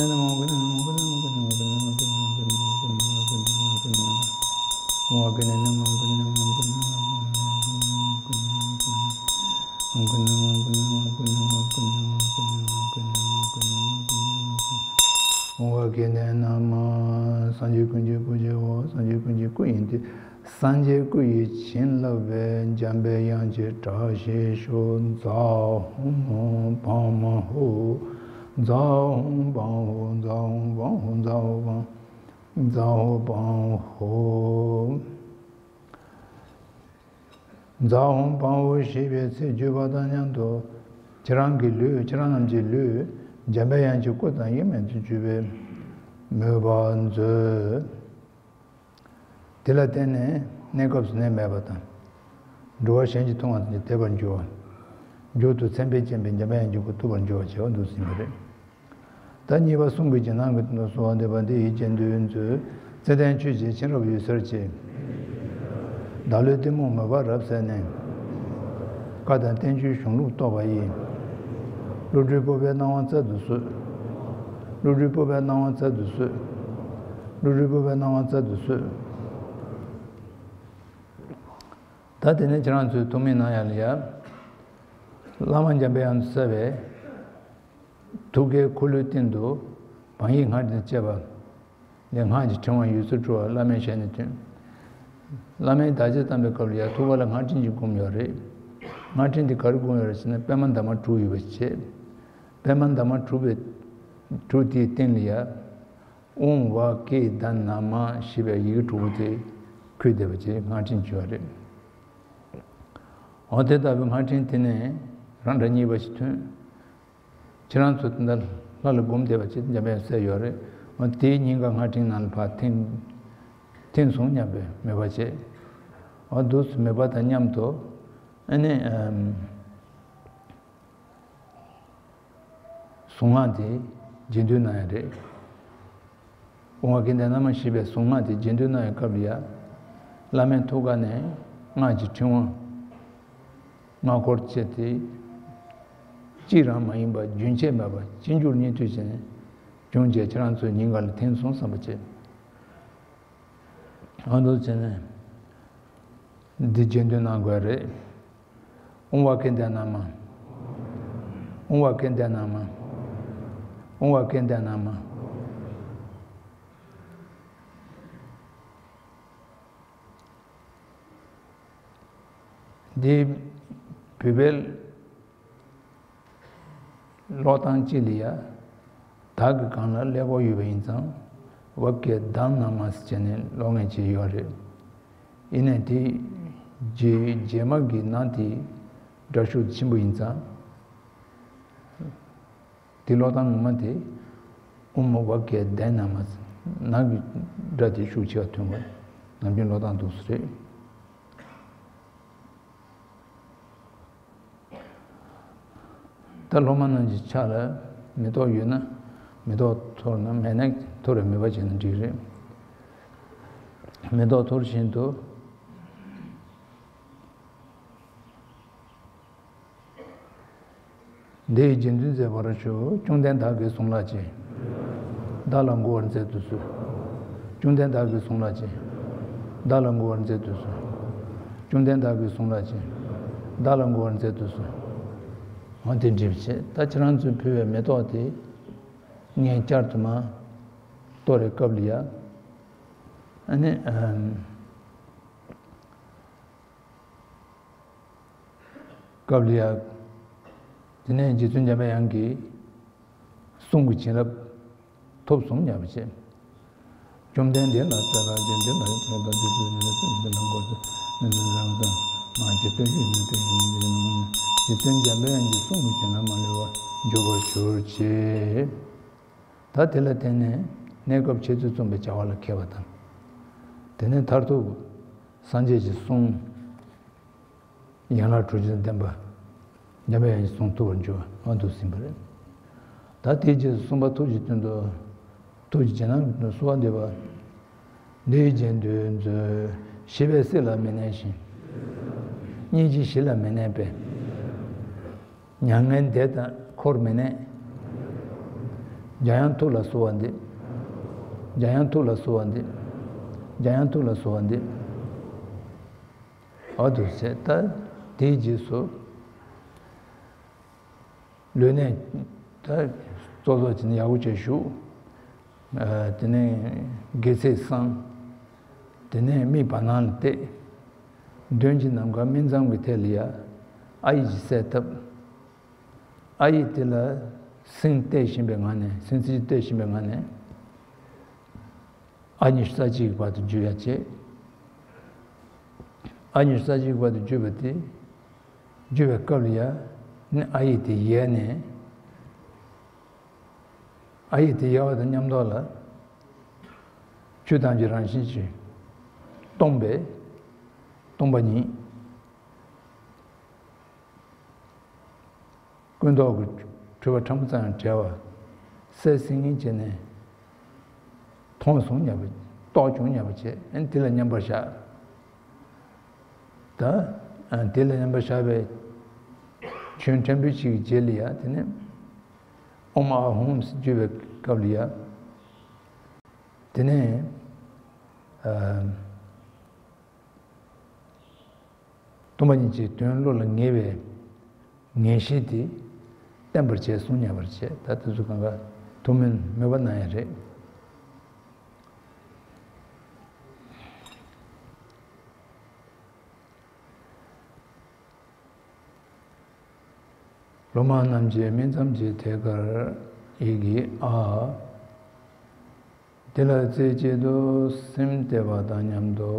སངས་རྒྱས་ཀུན་གྱི་སྐུ་ཡིན་ཏེ། སངས་རྒྱས་སྐུ་ཡི་བྱིན་རླབས་པས། འཇམ་པའི་དབྱངས་ཀྱི་བཀྲ་ཤིས་ཤོག། ཛཿཧཱུྃ་བཾ་ཧོཿ། ཛཿཧཱུྃ་བཾ་ཧོཿ། ཛཿཧཱུྃ་བཾ་ཧོཿ། ཛཿཧཱུྃ་བཾ་ཧོཿ། ཛཿཧཱུྃ་བཾ་ཧོཿ། ཛཿཧཱུྃ་བཾ་ཧོཿ་ཞེས་པའི་ཚིག་བརྗོད་པ་དང་མཉམ་དུ། ཁྱེད་རང་གི་ལུས། ཁྱེད་རང་རྣམས་ཀྱི་ལུས། འཇམ་པའི་དབྱངས་ཀྱི་སྐུ་དང་དབྱེར་མེད་དུ་གྱུར་པའི་མོས་པ་མཛོད། དེ་ལ་བརྟེན་ནས་གནས་སྐབས་སུ་ནད་མེད་པ་དང་། འགྲོ་བ་གཞན་གྱི་མཐོང་བ་དང་དེ་བར་འགྱུར་བ། མཇུག་ཏུ་མཚན་དཔེས་བརྒྱན་པའི་འཇམ་པའི་དབྱངས་ཀྱི་སྐུ་ཐུབ་པར་འགྱུར་བ་བྱེད་པ་འདུག་ཟིན་པ་རེད། ད་གཉིས་པ་གསུང་གི་རྗེས་གནང་གི་དོན་དུ་གསོལ་བ་འདེབས་པ་འདི་ཡི་རྗེས་ཟློས་མཛོད། བརྩེ་ལྡན་ཆོས་ཀྱི་མཁྱེན་རབ་འོད་ཟེར་གྱིས། བདག་བློའི་གཏི་མུག་མོས་པ་རབ་བསལ་ནས། བཀའ་དང་བསྟན་བཅོས་གཞུང་ལུགས་རྟོགས་པ་ཡི། བློ་གྲོས་སྤོབས་པའི་སྣང་བ་སྩལ་དུ་གསོལ། བློ་གྲོས་སྤོབས་པའི་སྣང་བ་སྩལ་དུ་གསོལ། བློ་གྲོས་སྤོབས་པའི་སྣང་བ་སྩལ་དུ་གསོལ། ད་དེ་ནས་ཁྱེད་རང་ཚོས་ཐུགས་སྨོན་གནང་ཡ་ལ་ཡ། བླ་མ་འཇམ་པའི་དབྱངས་སུ་གསལ་བའི་ཐུགས་ཀའི་འཁོར་ལོའི་སྟེང་དུ་བག་ཡིག་སྔགས་ཕྲེང་བཅས་པ་ལས། སྔགས་ཀྱི་ཕྲེང་བ་ཡོད་ཚད་དྲུག་པ་བླ་མའི་ཞལ་ནས་ཐོན། བླ་མའི་བདག་བསྐྱེད་བཏང་པའི་སྐབས་ལ་ཡ་ཐུགས་ཀ་ལ་སྔགས་ཕྲེང་གཅིག་བསྒོམས་ཡོད་རེད། སྔགས་ཕྲེང་དེ་ག་རེ་བསྒོམས་ཡོད་རེད་ཟེར་ན། པདྨ་འདབ་མ་དྲུག་ཡོད་པ་བྱས། པདྨ་འདབ་མ་དྲུག་པའི་དྲུག་དེའི་སྟེང་ལ་ཡ། ཨོཾ་ཝ་ཀེ་དྷ་ན་མ་ཞེས་པའི་ཡི་གེ་དྲུག་པོ་དེ་འཁོད་བསྡད་པ་བྱས་སྔགས་ཕྲེང་བྱས་པ་རེད། འོ་དེ་ལྟ་བུའི་སྔགས་ཕྲེང་དེ་ནས་རང་འདྲ་གཉིས་པ་ཞིག་ཐོན། ཁྱེད་རང་ཚོ་དེ་འདྲ་ལྷ་ལ་སྒོམ་བསྡད་པ་ཅིག་འཇམ་དཔལ་གསལ་ཡོད་རེད། འོ་དེའི་ཉིན་ཀ་སྔགས་ཕྲེང་ནང་ལ་ཕར་འཐེན་འཐེན་སོང་སྙམ་པའི་མོས་པ་བྱས། འོ་འདུག་སེ་མོས་པ་དང་མཉམ་དུ་ཨ་ནི་ཨམ། གཟུངས་སྔགས་དེ་རྗེས་ཟློས་གནང་ཡ་རེད། ཨོཾ་ཨཱཿཧཱུྃ་ཏེ་ན་མ་ཞེས་པའི་གཟུངས་སྔགས་དེ་རྗེས་ཟློས་གནང་བའི་སྐབས་ལ་ཡ། བླ་མའི་ཐུགས་ཀ་ནས་སྔགས་ཀྱི་ཕྲེང་བ་སྔགས་འཁོར་བཅས་ཏེ། གཅིག་རང་མ་ཡིན་པ་རྒྱུན་ཆད་མེད་པ་ཅི་འགྱུར་སྙིང་བསྡུས་ཅན་བྱུང་རྗེས་ཁྱེད་རང་ཚོའི་སྙིང་ག་ལ་འཐེན་སོང་བསམ་པ་བྱས། ཨ་འདུག་བྱས་ནས་འདི་རྗེས་ཟློས་གནང་དགོས་རེད། ཨོཾ་ཨཱཿཧཱུྃ་ཏེ་ན་མ། ཨོཾ་ཨཱཿཧཱུྃ་ཏེ་ན་མ། ཨོཾ་ཨཱཿཧཱུྃ་ཏེ་ན་མ། འདི་བོད་པའི་ཀློག་སྟངས་གཅིག་ལ་ཡ། ད་གི་སྒང་ལ་ཀླད་ཀོར་ཡོད་པ་ཡིན་ཙང་། ཝ་ཀེ་དྷ་ན་མ་ཟེར་བྱས་ནས་ཀློག་མཁན་ཅིག་ཡོད་རེད། ཡིན་ནའི་དེ་རྗེས་རྗེས་མ་གི་ནང་དེ་སྒྲ་ཤུགས་ཆེན་པོ་ཡིན་ཙང་། དེ་ཀློག་སྟངས་ངོ་མ་དེ་ཨོཾ་ཝ་ཀེ་དྷ་ན་མ་ཟེར། ནང་གི་སྒྲ་དེ་ཤུགས་ཆེ་བ་ཐོན་པ་ནམ་རྒྱུན་ཀློག་སྟངས་འདུག་སེ་རེད། ད་སློབ་མ་རྣམས་ཀྱི་ཕྱག་ལ་མེ་ཏོག་ཡོད་ན། མེ་ཏོག་འཐོར་ན། མེད་ན་འཐོར་བའི་མོས་པ་བྱས་ན་འགྲིག་རེད། མེ་ཏོག་འཐོར་བཞིན་དུ། འདི་ཡི་རྗེས་ཟློས་མཛད་པར་ཞུ། བཅོམ་ལྡན་བདག་གིས་གཟུངས་ལག་ཅིག། བདག་ལ་མགུ་བར་མཛད་དུ་གསོལ། བཅོམ་ལྡན་བདག་གིས་གཟུངས་ལག་ཅིག། བདག་ལ་མགུ་བར་མཛད་དུ་གསོལ། བཅོམ་ལྡན་བདག་གིས་གཟུངས་ལག་ཅིག། བདག་ལ་མགུ་བར་མཛད་དུ་གསོལ། འོ་དེ་འདྲ་བྱས། ད་ཁྱེད་རང་ཚོས་ཕུལ་བའི་མེ་ཏོག་དེ་ངས་བསྐྱར་དུ་མར་གཏོར་བའི་སྐབས་ལ་ཡ། ཨ་ནི་ཨམ། སྐབས་ལ་ཡ། དེ་ནས་རྗེ་བཙུན་འཇམ་པའི་དབྱངས་ཀྱི་གསུང་གི་བྱིན་རླབས་ཐོབ་སོང་སྙམ་པ་བྱས། བཅོམ་ལྡན་འདས་ལ་སྩལ་པ། རྗེ་བཙུན་ལ་སྩལ་པ། རྗེ་བཙུན་འཇམ་པའི་དབྱངས་ཀྱི་གསུང་གི་བྱིན་རླབས་མ་ལུས་པ་འཇོག་པར་ཞུ་ཅེས། ད་དེ་ལ་བརྟེན་ནས་གནས་སྐབས་འཆད་རྩོད་རྩོམ་པའི་བྱ་བ་ལ་མཁས་པ་དང་། དེ་ནས་མཐར་ཐུག་སངས་རྒྱས་ཀྱི་གསུང་། ཡན་ལག་དྲུག་ཅུ་དང་ལྡན་པ། འཇམ་པའི་དབྱངས་ཀྱི་གསུང་ཐོབ་པར་འགྱུར་བ་འོ་འདུག་ཟིན་པ་རེད། ད་དེའི་རྗེས་སུ་གསུམ་པ་ཐུགས་ཀྱི་དོན་དུ། ཐུགས་ཀྱི་རྗེས་གནང་གི་དོན་དུ་གསོལ་བ་འདེབས་པ། འདི་ཡི་རྗེས་ཟློས་མཛོད། ཤེས་པས་སྲིད་ལ་མི་གནས་ཤིང་། སྙིང་རྗེས་ཞི་ལ་མི་གནས་པའི། མྱ་ངན་འདས་དང་འཁོར་མི་གནས། འཇམ་དབྱངས་ཐུགས་ལ་གསོལ་བ་འདེབས། འཇམ་དབྱངས་ཐུགས་ལ་གསོལ་བ་འདེབས། འཇམ་དབྱངས་ཐུགས་ལ་གསོལ་བ་འདེབས། འོ་འདུག་ཟེར། ད་དེའི་རྗེས་སུ། ལུས་གནད་ད་གཙོ་གཙོ་བྱས་ནས་ཡག་པོ་བྱས་བཞུགས། ཨ། དེ་ནས་དགེ་ཚེས་བསྲང་། དེ་ནས་མིག་བར་སྣང་ལ་གཏད། མདུན་གྱི་ནམ་མཁའ་སྨིན་མཚམས་ཀྱི་ཐད་ལ་ཡ། ཨ་ཡིག་ཅིག་གསལ་བཏབ། ཨ་ཡིག་དེ་ལ་སེང་གཏད་བཞིན་པའི་ངང་ནས། སེང་ཚིག་གཏད་བཞིན་པའི་ངང་ནས། ཨ་ཉི་ཤུ་རྩ་གཅིག་གི་བར་དུ་བརྗོད་ཡ་བྱེད། ཨ་ཉི་ཤུ་རྩ་གཅིག་གི་བར་དུ་བརྗོད་པ་དེ། བརྗོད་པའི་སྐབས་ལ་ཡ། ནི་ཨ་ཡིག་དེ་ཡལ་ནས། ཨ་ཡིག་དེ་ཡལ་བ་དང་མཉམ་དུ་ལ། ཆོས་ཐམས་ཅད་རང་བཞིན་གྱིས་སྟོང་པས། སྟོང་པ་ཉིད། ཀུན་རྟོག་གི་འཁྲུལ་པ་ཕྲ་མོ་ཙམ་ཡང་བྲལ་བ། གསལ་སིང་སིང་བྱས་ནས། མཐོང་སོང་སྙམ་པ། རྟོགས་བྱུང་སྙམ་པ་བྱས། ཨ་ནི་དེ་ལ་མཉམ་པར་བཞག། ད། ཨ། དེ་ལ་མཉམ་པར་བཞག་པའི་ཆོས་ཕྲན་བུ་ཞིག་གི་རྗེས་ལ་ཡ། དེ་ནས་ཨོཾ་ཨཱཿཧཱུྃ་ཟེར་བརྗོད་པའི་སྐབས་ལ་ཡ། དེ་ནས། ཨ། སྟོང་པ་ཉིད་ཀྱི་དོན་བློ་ལ་ངེས་པའི་ངེས་ཤེས་དེ་བརྟན་པར་བྱས་སོང་སྙམ་པར་བྱས། ད་དེ་ཚོ་གང་ག་ཐུགས་སྨོན་མོས་པ་གནང་ཡ་རེད། སློབ་མ་རྣམས་ཀྱི་སྨིན་མཚམས་ཀྱི་ཐད་ཀར་ཡི་གེ་ཨ། དེ་ལ་རྩེ་གཅིག་ཏུ་སེམས་གཏད་པ་དང་མཉམ་དུ།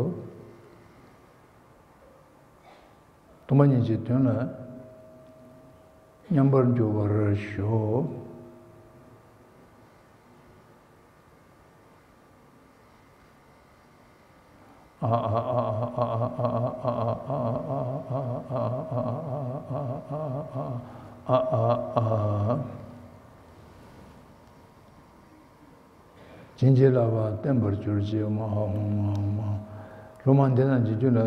སྟོང་པ་ཉིད་ཀྱི་དོན་ལ་མཉམ་པར་འཇོག་པར་ཞུ། བྱིན་གྱིས་བརླབས་པ་བརྟན་པར་གྱུར་ཅིག། ཨོཾ་ཨཱཿཧཱུྃ་ཨཱཿཧཱུྃ་ཨཱཿཧཱུྃ། སློབ་མ་འདི་རྣམས་ཀྱི་རྒྱུད་ལ་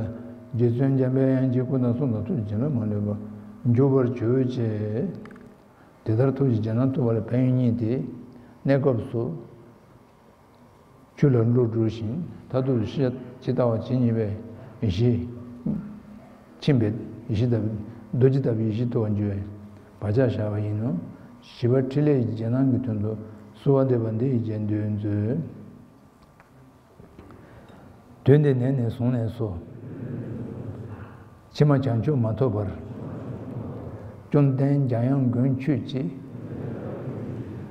རྗེ་བཙུན་འཇམ་པའི་དབྱངས་ཀྱི་སྐུ་དང་གསུང་དང་ཐུགས་ཀྱི་བྱིན་རླབས་མ་ལུས་པ་འཇུག་པར་གྱུར་ཅིག། དེ་ལྟར་ཐུགས་ཀྱི་རྗེས་གནང་ཐོབ་པ་ལ་ཕན་ཡོན་གཉིས་ཏེ། གནས་སྐབས་སུ་ཆོས་ལ་བློ་གྲོས་ཤིང་མཐར་ཐུག་ཏུ་ཤེས་བྱ་ཇི་ལྟ་བ་ཇི་སྙེད་པའི་ཡེ་ཤེས། མཁྱེན་པའི་ཡེ་ཤེས་ལྟ་བུ། རྡོ་རྗེ་ལྟ་བུའི་ཡེ་ཤེས་ཐོབ་པར་འགྱུར་བའི་བག་ཆགས་བཞག་པ་ཡིན་ནོ། བཞི་པ་ཕྲིན་ལས་ཀྱི་རྗེས་གནང་གི་དོན་དུ་གསོལ་བ་འདེབས་པ་འདི་ཡི་རྗེས་ཟློས་མཛོད། དུས་འདི་ནས་ནས་བཟུང་ནས་སུ། ཕྱི་མ་བྱང་ཆུབ་མ་ཐོབ་བར། བཅོམ་ལྡན་འཇམ་དབྱངས་མགོན་ཁྱོད་ཀྱིས།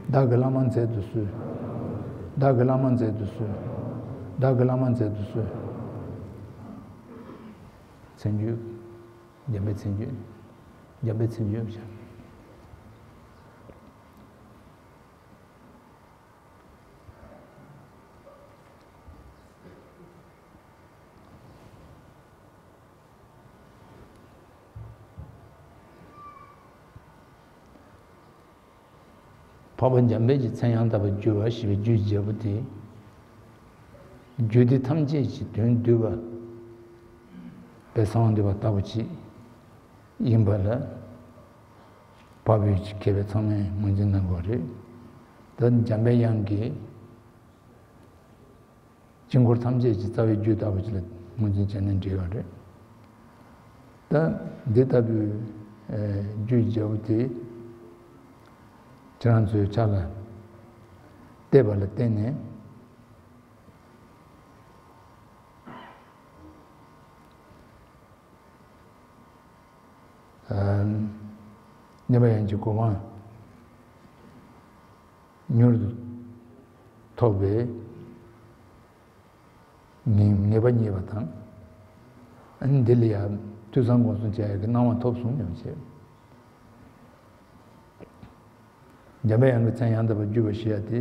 བདག་གི་བླ་མ་མཛད་དུ་གསོལ། བདག་གི་བླ་མ་མཛད་དུ་གསོལ། བདག་གི་བླ་མ་མཛད་དུ་གསོལ། མཚན་བརྗོད། འཇམ་པའི་མཚན་བརྗོད། འཇམ་པའི་མཚན་བརྗོད་བྱ། འཕགས་པ་འཇམ་དཔལ་གྱི་མཚན་ཡང་དག་པར་བརྗོད་པ་ཞེས་པའི་རྒྱུད་བརྒྱད་པོ་དེ། རྒྱུད་སྡེ་ཐམས་ཅད་ཀྱི་དོན་བསྡུས་པ་དཔལ་གསང་བ་འདུས་པ་ལྟ་བུ་ཅིག་ཡིན་པ་ལ། འཕགས་པའི་མཁས་པ་ཚང་མས་ངོས་འཛིན་གནང་དགོས་རེད། ད་འཇམ་པའི་དབྱངས་ཀྱིས་དཀྱིལ་འཁོར་ཐམས་ཅད་ཀྱི་རྩ་བའི་རྒྱུད་ལྟ་བུ་ཅིག་ལ་ངོས་འཛིན་བྱས་ན་འགྲིག་ཡོད་རེད། ད་འདི་ལྟ་བུའི་རྒྱུད་བརྒྱད་པོ་དེ་ཁྱེད་རང་ཚོའི་ཕྱག་ལ་གཏད་པ་ལ་བརྟེན་ནས། མཉམ་པ་ཡན་གྱི་གོ་འཕང་མྱུར་དུ་ཐོབ་པའི་ངེས་ངེས་པ་རྙེད་པ་དང་། ཨ་ནི་འདི་ལ་ཡང་ཐོས་བསམ་སྒོམ་གསུམ་བྱ་ཡག་གི་གནང་བ་ཐོབ་སོང་སྙམ་བྱས། འཇམ་པའི་དབྱངས་ཀྱི་མཚན་ཡང་དག་པར་བརྗོད་པ་ཞེས་ཡ་དེ།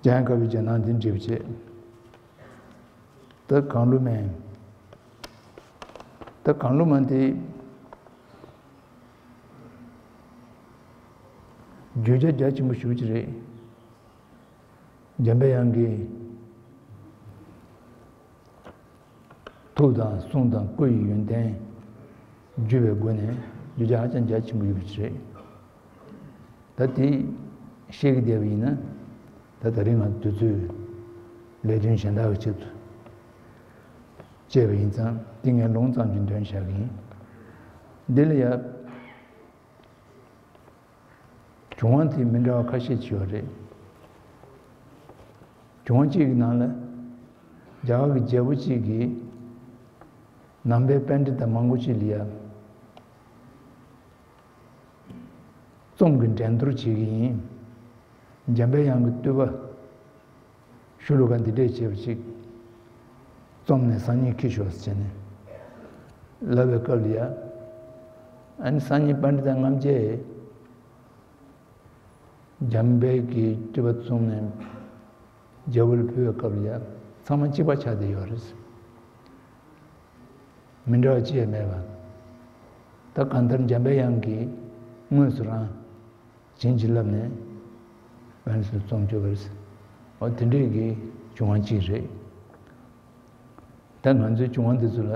འཇམ་དབྱངས་དཀར་པོའི་རྗེས་གནང་འདི་འགྲེལ་བྱེད། ད་གང་བླུ་མེན། ད་གང་བླུ་མ་དེ་བརྗོད་བྱ་རྒྱ་ཆེན་པོ་ཞེ་པོ་ཅིག་རེད། འཇམ་པའི་དབྱངས་ཀྱིས་ཐུགས་དང་གསུང་དང་སྐུ་ཡི་ཡོན་ཏན་བརྗོད་པའི་སྒོ་ནས་བརྗོད་བྱ་ཧ་ཅང་རྒྱ་ཆེན་པོ་ཡོད་པ་ཞིག་རེད། ད་དེ་ཤེས་ཀྱི་བསྡད་པ་ཡིན་ན། ད་དེ་རིང་ང་དུས་ཚོད་ལས་དོན་གཞན་དག་གི་ཆེད་དུ་བཅད་པ་ཡིན་ཙང་དེ་ངས་ལུང་ཙམ་ཅིག་འདོན་བཞག་གི་ཡིན། འདི་ལ་ཡ། བྱུང་བ་དེ་མི་འདྲ་བ་ཁ་ཤས་ཅིག་ཡོད་རེད། བྱུང་བ་གཅིག་གི་ནང་ལ་རྒྱ་གར་གྱི་རྒྱལ་པོ་གཅིག་གིས་ནང་པའི་པཎྜི་ཏ་མང་པོ་ཅིག་ལ་ཡ་རྩོམ་གྱི་འགྲན་བསྡུར་བྱེད་ཀྱི་ཡིན། འཇམ་པའི་དབྱངས་ཀྱི་བསྟོད་པ་ཤོ་ལོ་ཀ་འདི་འདྲས་བྱས་པ་ཅིག་རྩོམ་ནས་སང་ཉིན་འཁྱེར་ཤོག་ཟེར་བྱས་ནས་ལབ་པའི་སྐབས་ལ་ཡ། ཨ་ནི་སང་ཉིན་པཎྜི་ཏ་རྔམ་བརྗིད་འཇམ་དཔལ་གྱི་བསྟོད་པ་བཙུགས་ནས་རྒྱལ་པོ་ལ་ཕུལ་བའི་སྐབས་ལ་ཡ་ཚང་མ་གཅིག་པ་ཆགས་བསྡད་ཡོད་རེད། མི་འདྲ་བ་ཅི་ཡང་མེད་པ། ད་གང་ལྟར་འཇམ་པའི་དབྱངས་ཀྱིས་དངོས་སུ་རང་བྱིན་གྱིས་བརླབས་ནས་པཎྜི་ཏ་རྩོམ་བཅུག་པ་རེད། འོ་དེ་འདྲས་ཀྱི་བྱུང་བ་གཅིག་རེད། ད་ང་ཚོའི་བྱུང་བ་འདི་ཚོ་ལ་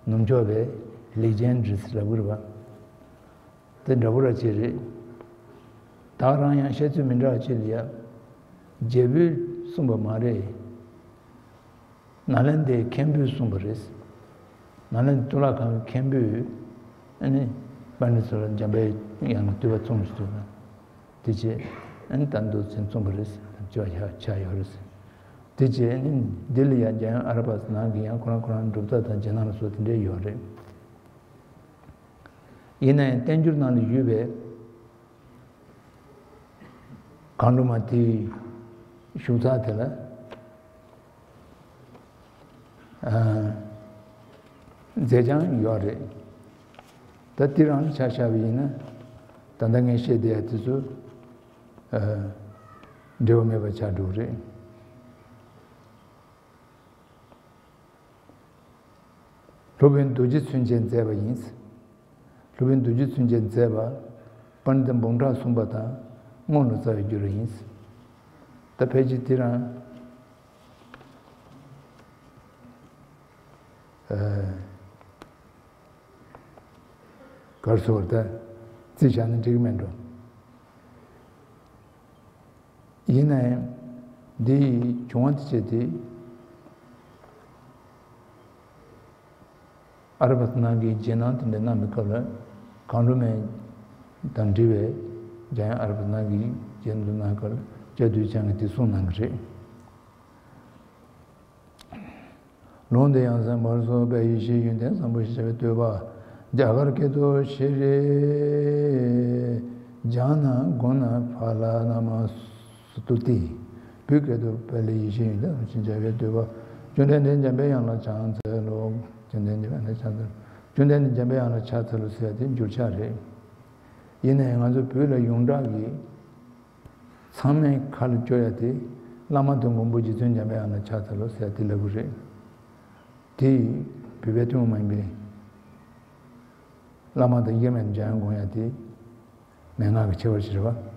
ནུབ་ཕྱོགས་པའི་ལེ་ཇེན་ཌི་ཟེར་ལབ་ཀྱི་རེད་པ། དེ་འདྲ་པོ་ར་ཅིག་རེད། ད་རང་ཡང་བཤད་ཚུལ་མི་འདྲ་བ་ཅིག་ལ་ཡ། རྒྱལ་པོས་གསུངས་པ་མ་རེད། ནཱ་ལེནྡྲའི་མཁན་པོས་གསུངས་པ་རེད། ནཱ་ལེནྡྲ་གཙུག་ལག་ཁང་གི་མཁན་པོས་ཨ་ནི་པཎྜི་ཏ་ཚོ་ལ་འཇམ་པའི་དབྱངས་ཀྱི་བསྟོད་པ་རྩོམ་ཞིག་འདུག་ན། དེ་རྗེས་ཨ་ནི་ད་འདུག་ཚན་རྩོམ་པ་རེད་ཅེས་པ་ཆགས་ཡོད་རེད། དེ་རྗེས་ཨ་ནི་འདི་ལ་ཡང་འཇམ་དབྱངས་ཨ་ར་པ་ནང་གི་ཡང་ཁོ་རང་ཁོ་རང་སྒྲུབ་རྟགས་དང་རྗེས་གནང་ལ་སོགས་དེ་འདྲས་ཡོད་རེད། ཡིན་ན་ཡང་བསྟན་འགྱུར་ནང་ལ་ཡོད་པའི་གང་བླུ་མ་དེའི་བཞུགས་ཚགས་དེ་ལ་ཨ་མཛད་བྱང་ཡོད་རེད། ད་དེ་རང་ལ་ཆ་བཞག་པ་ཡིན་ན་ད་ལྟ་ངས་བཤད་བསྡད་ཡ་དེ་ཚོ་ཨ་འབྲེལ་བ་མེད་པ་ཆགས་འགྲོ་གི་རེད། སློབ་དཔོན་རྡོ་རྗེ་ཚུན་ཆད་མཛད་པ་ཡིན། སློབ་དཔོན་རྡོ་རྗེ་ཚུན་ཆད་མཛད་པ་པཎྜི་ཏ་འབུམ་ཕྲག་གསུམ་པ་དང་སྔོན་ལ་རྩ་བའི་རྒྱུ་རུ་ཡིན། ད་ཕལ་ཆེར་དེ་རང་གར་སོང་བར་ད་རྩིས་བཞག་ན་འགྲིག་གི་མེད་འགྲོ། ཡིན་ན་ཡང་འདི་ཡི་བྱུང་བ་དེ་བྱས་ཏེ་ཨ་ར་པ་ནང་གི་རྗེས་གནང་དེ་འདྲ་གནང་བའི་སྐབས་ལ་གང་བླུ་མའི་དང་འབྲེལ་བའི་འཇམ་དབྱངས་ཨ་ར་པ་ནང་གི་རྗེས་གནང་དུ་གནང་སྐབས་ལ་སྐྱབས་རྡོ་རྗེ་འཆང་གིས་དེ་གསུངས་གནང་གི་རེད། ལུང་དེ་ཡང་ཟབ་པར་གསུངས་པའི་ཡེ་ཤེས་ཡོན་ཏན་བཟང་པོ་ཞེས་བྱ་བའི་བསྟོད་པ། རྒྱ་གར་སྐད་དུ་ཤྲཱི་ཛྙཱ་ན་གུ་ཎ་ཕ་ལ་ན་མ་སུ་ཏུ་ཏི། བོད་སྐད་དུ་དཔལ་ལྡན་ཡེ་ཤེས་ཡོན་ཏན་ཞེས་བྱ་བའི་བསྟོད་པ། བཅོམ་ལྡན་འདས་འཇམ་པའི་དབྱངས་ལ་ཕྱག་འཚལ་ལོ། བཅོམ་ལྡན་འདས་འཇམ་པའི་དབྱངས་ལ་ཕྱག་འཚལ་ལོ། བཅོམ་ལྡན་འདས་འཇམ་པའི་དབྱངས་ལ་ཕྱག་འཚལ་ལོ་ཟེར་ཡ་དེ་འགྱུར་ཕྱག་རེད། ཡིན་ནའི་ང་ཚོ་བོད་ལ་ཡོངས་གྲགས་ཀྱི་ཚང་མའི་ཁ་ལ་སྐྱོར་ཡ་དེ་བླ་མ་དང་མགོན་པོ་རྗེ་བཙུན་འཇམ་པའི་དབྱངས་ལ་ཕྱག་འཚལ་ལོ་ཟེར་ཡ་དེ་ལབ་ཀྱི་རེད། དེ་བོད་པའི་ཐུན་མོང་མ་ཡིན་པའི་བླ་མ་དང་དབྱེར་མེད་འཇམ་དབྱངས་དགོངས་ཡ་དེ་མན་ངག་གི་ཁྱད་པར་ཞིག་རེད་བ།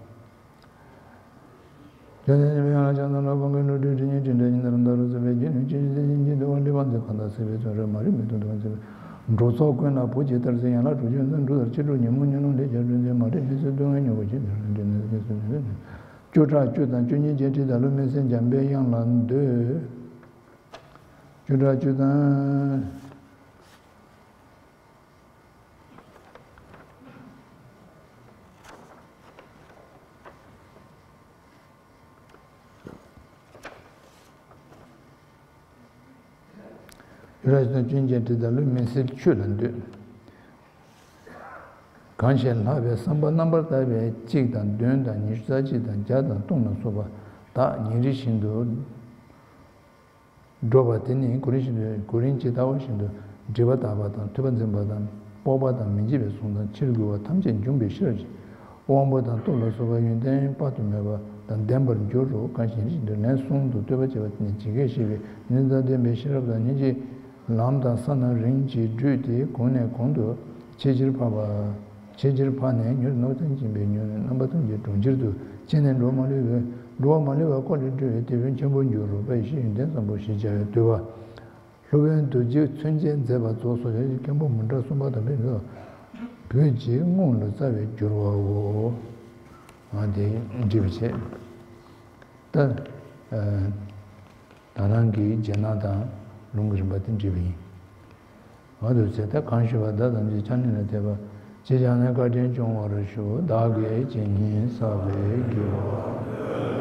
བཅོམ་ལྡན་འཇམ་པའི་དབྱངས་ལ་ཕྱག་འཚལ་ལོ། བོད་ཀྱི་བློ་གྲོས་དྲི་ཉན་དྲི་བྲལ་གྱི་ནི་རྣམ་ཐར་རོ་ཟེར་བའི་རྒྱན་ནི་ཅི་ཞིག་སེམས་ཅན་གྱི་འདུལ་བ་ལེགས་པར་མཛད་གང་དག་སྲིད་པའི་དོན་རེ་མ་རིག་མི་མཐོང་འདུ་བ་མཛད་པའི་འགྲོ་ཚོགས་ཀུན་ལ་བུ་གཅིག་ལྟར་གསལ་ཡན་ལག་དྲུག་ཅུ་ཡོན་ཏན་འབྲུ་ལྟར་ཕྱི་དྲོ་ཉིན་མོ་ཉོན་མོངས་ལས་བྱང་གྲོལ་མཛད་མ་རིག་མི་སེལ་སྡུག་བསྔལ་མྱུ་གུ་ཅན་དེ་རང་འདྲེན་ནས་སྐྱེ་སོ་ནས་བསྟན་ནས། བཅུ་ཕྲག་བཅུ་དང་བཅུ་གཉིས་ཀྱི་ཁྲི་དང་ལུས་མི་སེལ་འཇམ་པའི་དབྱངས་ལ་འདུད། བཅུ་ཕྲག་བཅུ་དང་། བཅུ་ཕྲག་བཅུ་དང་བཅུ་གཉིས་ཀྱི་ཁྲི་དང་ལུས་མི་སེལ་ཆོས་ལ་འདུད། གང་ཞིག་ལྷག་པའི་བསམ་པ་རྣམ་པར་དག་པས་གཅིག་དང་བདུན་དང་ཉི་ཤུ་རྩ་གཅིག་དང་བརྒྱ་དང་སྟོང་ལ་སོགས་པ་དག་ཉིན་རེ་བཞིན་དུ་འགྲོ་བ་དེ་ནི་གོ་རིམ་བཞིན་དུ་གོ་རིམ་ཇི་ལྟ་བ་བཞིན་དུ་སྒྲིབ་པ་དག་པ་དང་ཐོས་པ་འཛིན་པ་དང་སྤོབས་པ་དང་མི་འཇིགས་པའི་གཟུངས་དང་ཕྱིར་རྒོལ་བ་ཐམས་ཅད་འཇོམས་པའི་ཕྱིར་དབང་པོ་དང་སྟོབས་ལ་སོགས་པ་ཡོན་ཏན་དཔག་ཏུ་མེད་པ་ དང་ལྡན་པར་འགྱུར་རོ། གང་ཞིག་རིགས་འདི་ལན་གསུམ་དུ་བསྟོད་པ་བྱས་པ་ནི་ཇི་སྐད་བཤད་པའི་ནི་དང་ལྡན་པའི་ཤེས་རབ་དང་སྙིང་རྗེ། ལམ་དང་ས་རྣམས་རིམ་གྱིས་བགྲོད་དེ་གོང་ནས་གོང་དུ་ཆེས་ཆེར་འཕགས་པ། ཆེས་ཆེར་འཕགས་ནས་མྱུར་ནུབ་མོ་ཐང་ཆེན་པོའི་མྱུར་ནི་རྣམ་པ་ཐམས་ཅད་གྲོང་ཁྱེར་དུ་སྐྱེས་ནས་འགྲོ་བ་མ་ལུས་པའི་འགྲོ་བ་མ་ལུས་པ་ཀོ་ལས་སྒྲོལ་བའི་དེད་དཔོན་ཆེན་པོར་འགྱུར་རོ། དཔལ་ཡེ་ཤེས་ཡོན་ཏན་བཟང་པོ་ཞེས་བྱ་བའི་བསྟོད་པ། སློབ་དཔོན་རྡོ་རྗེ་མཚོན་ཆས་མཛད་པ་རྫོགས་སོ། ཡང་མཁན་པོ་མུ་དྲ་གསུམ་པ་དམ་པའི་ལུས་བོད་ཀྱི་དངུལ་ལ་རྩ་བའི་བསྒྱུར་བའོ། ཨ་དེ་འབྲི་བ་བྱས། ད་ད་ནང་གི་རྗེས་གནང་དང་ལུང་གི་རིམ་པ་དེ་འབྲི་བ་ཡིན། འོ་དེ་ཚེ་ད་གང་ཞུ་བ་བདག་ཐམས་ཅད་ཆགས་ནས་ལ་དད་པ་ཅི་བྱས་ནས་བཀའ་དྲིན་སྐྱོང་བར་ཞུ། བདག་གིས་ཇི་སྙེད་བསགས་པའི་དགེ་བ།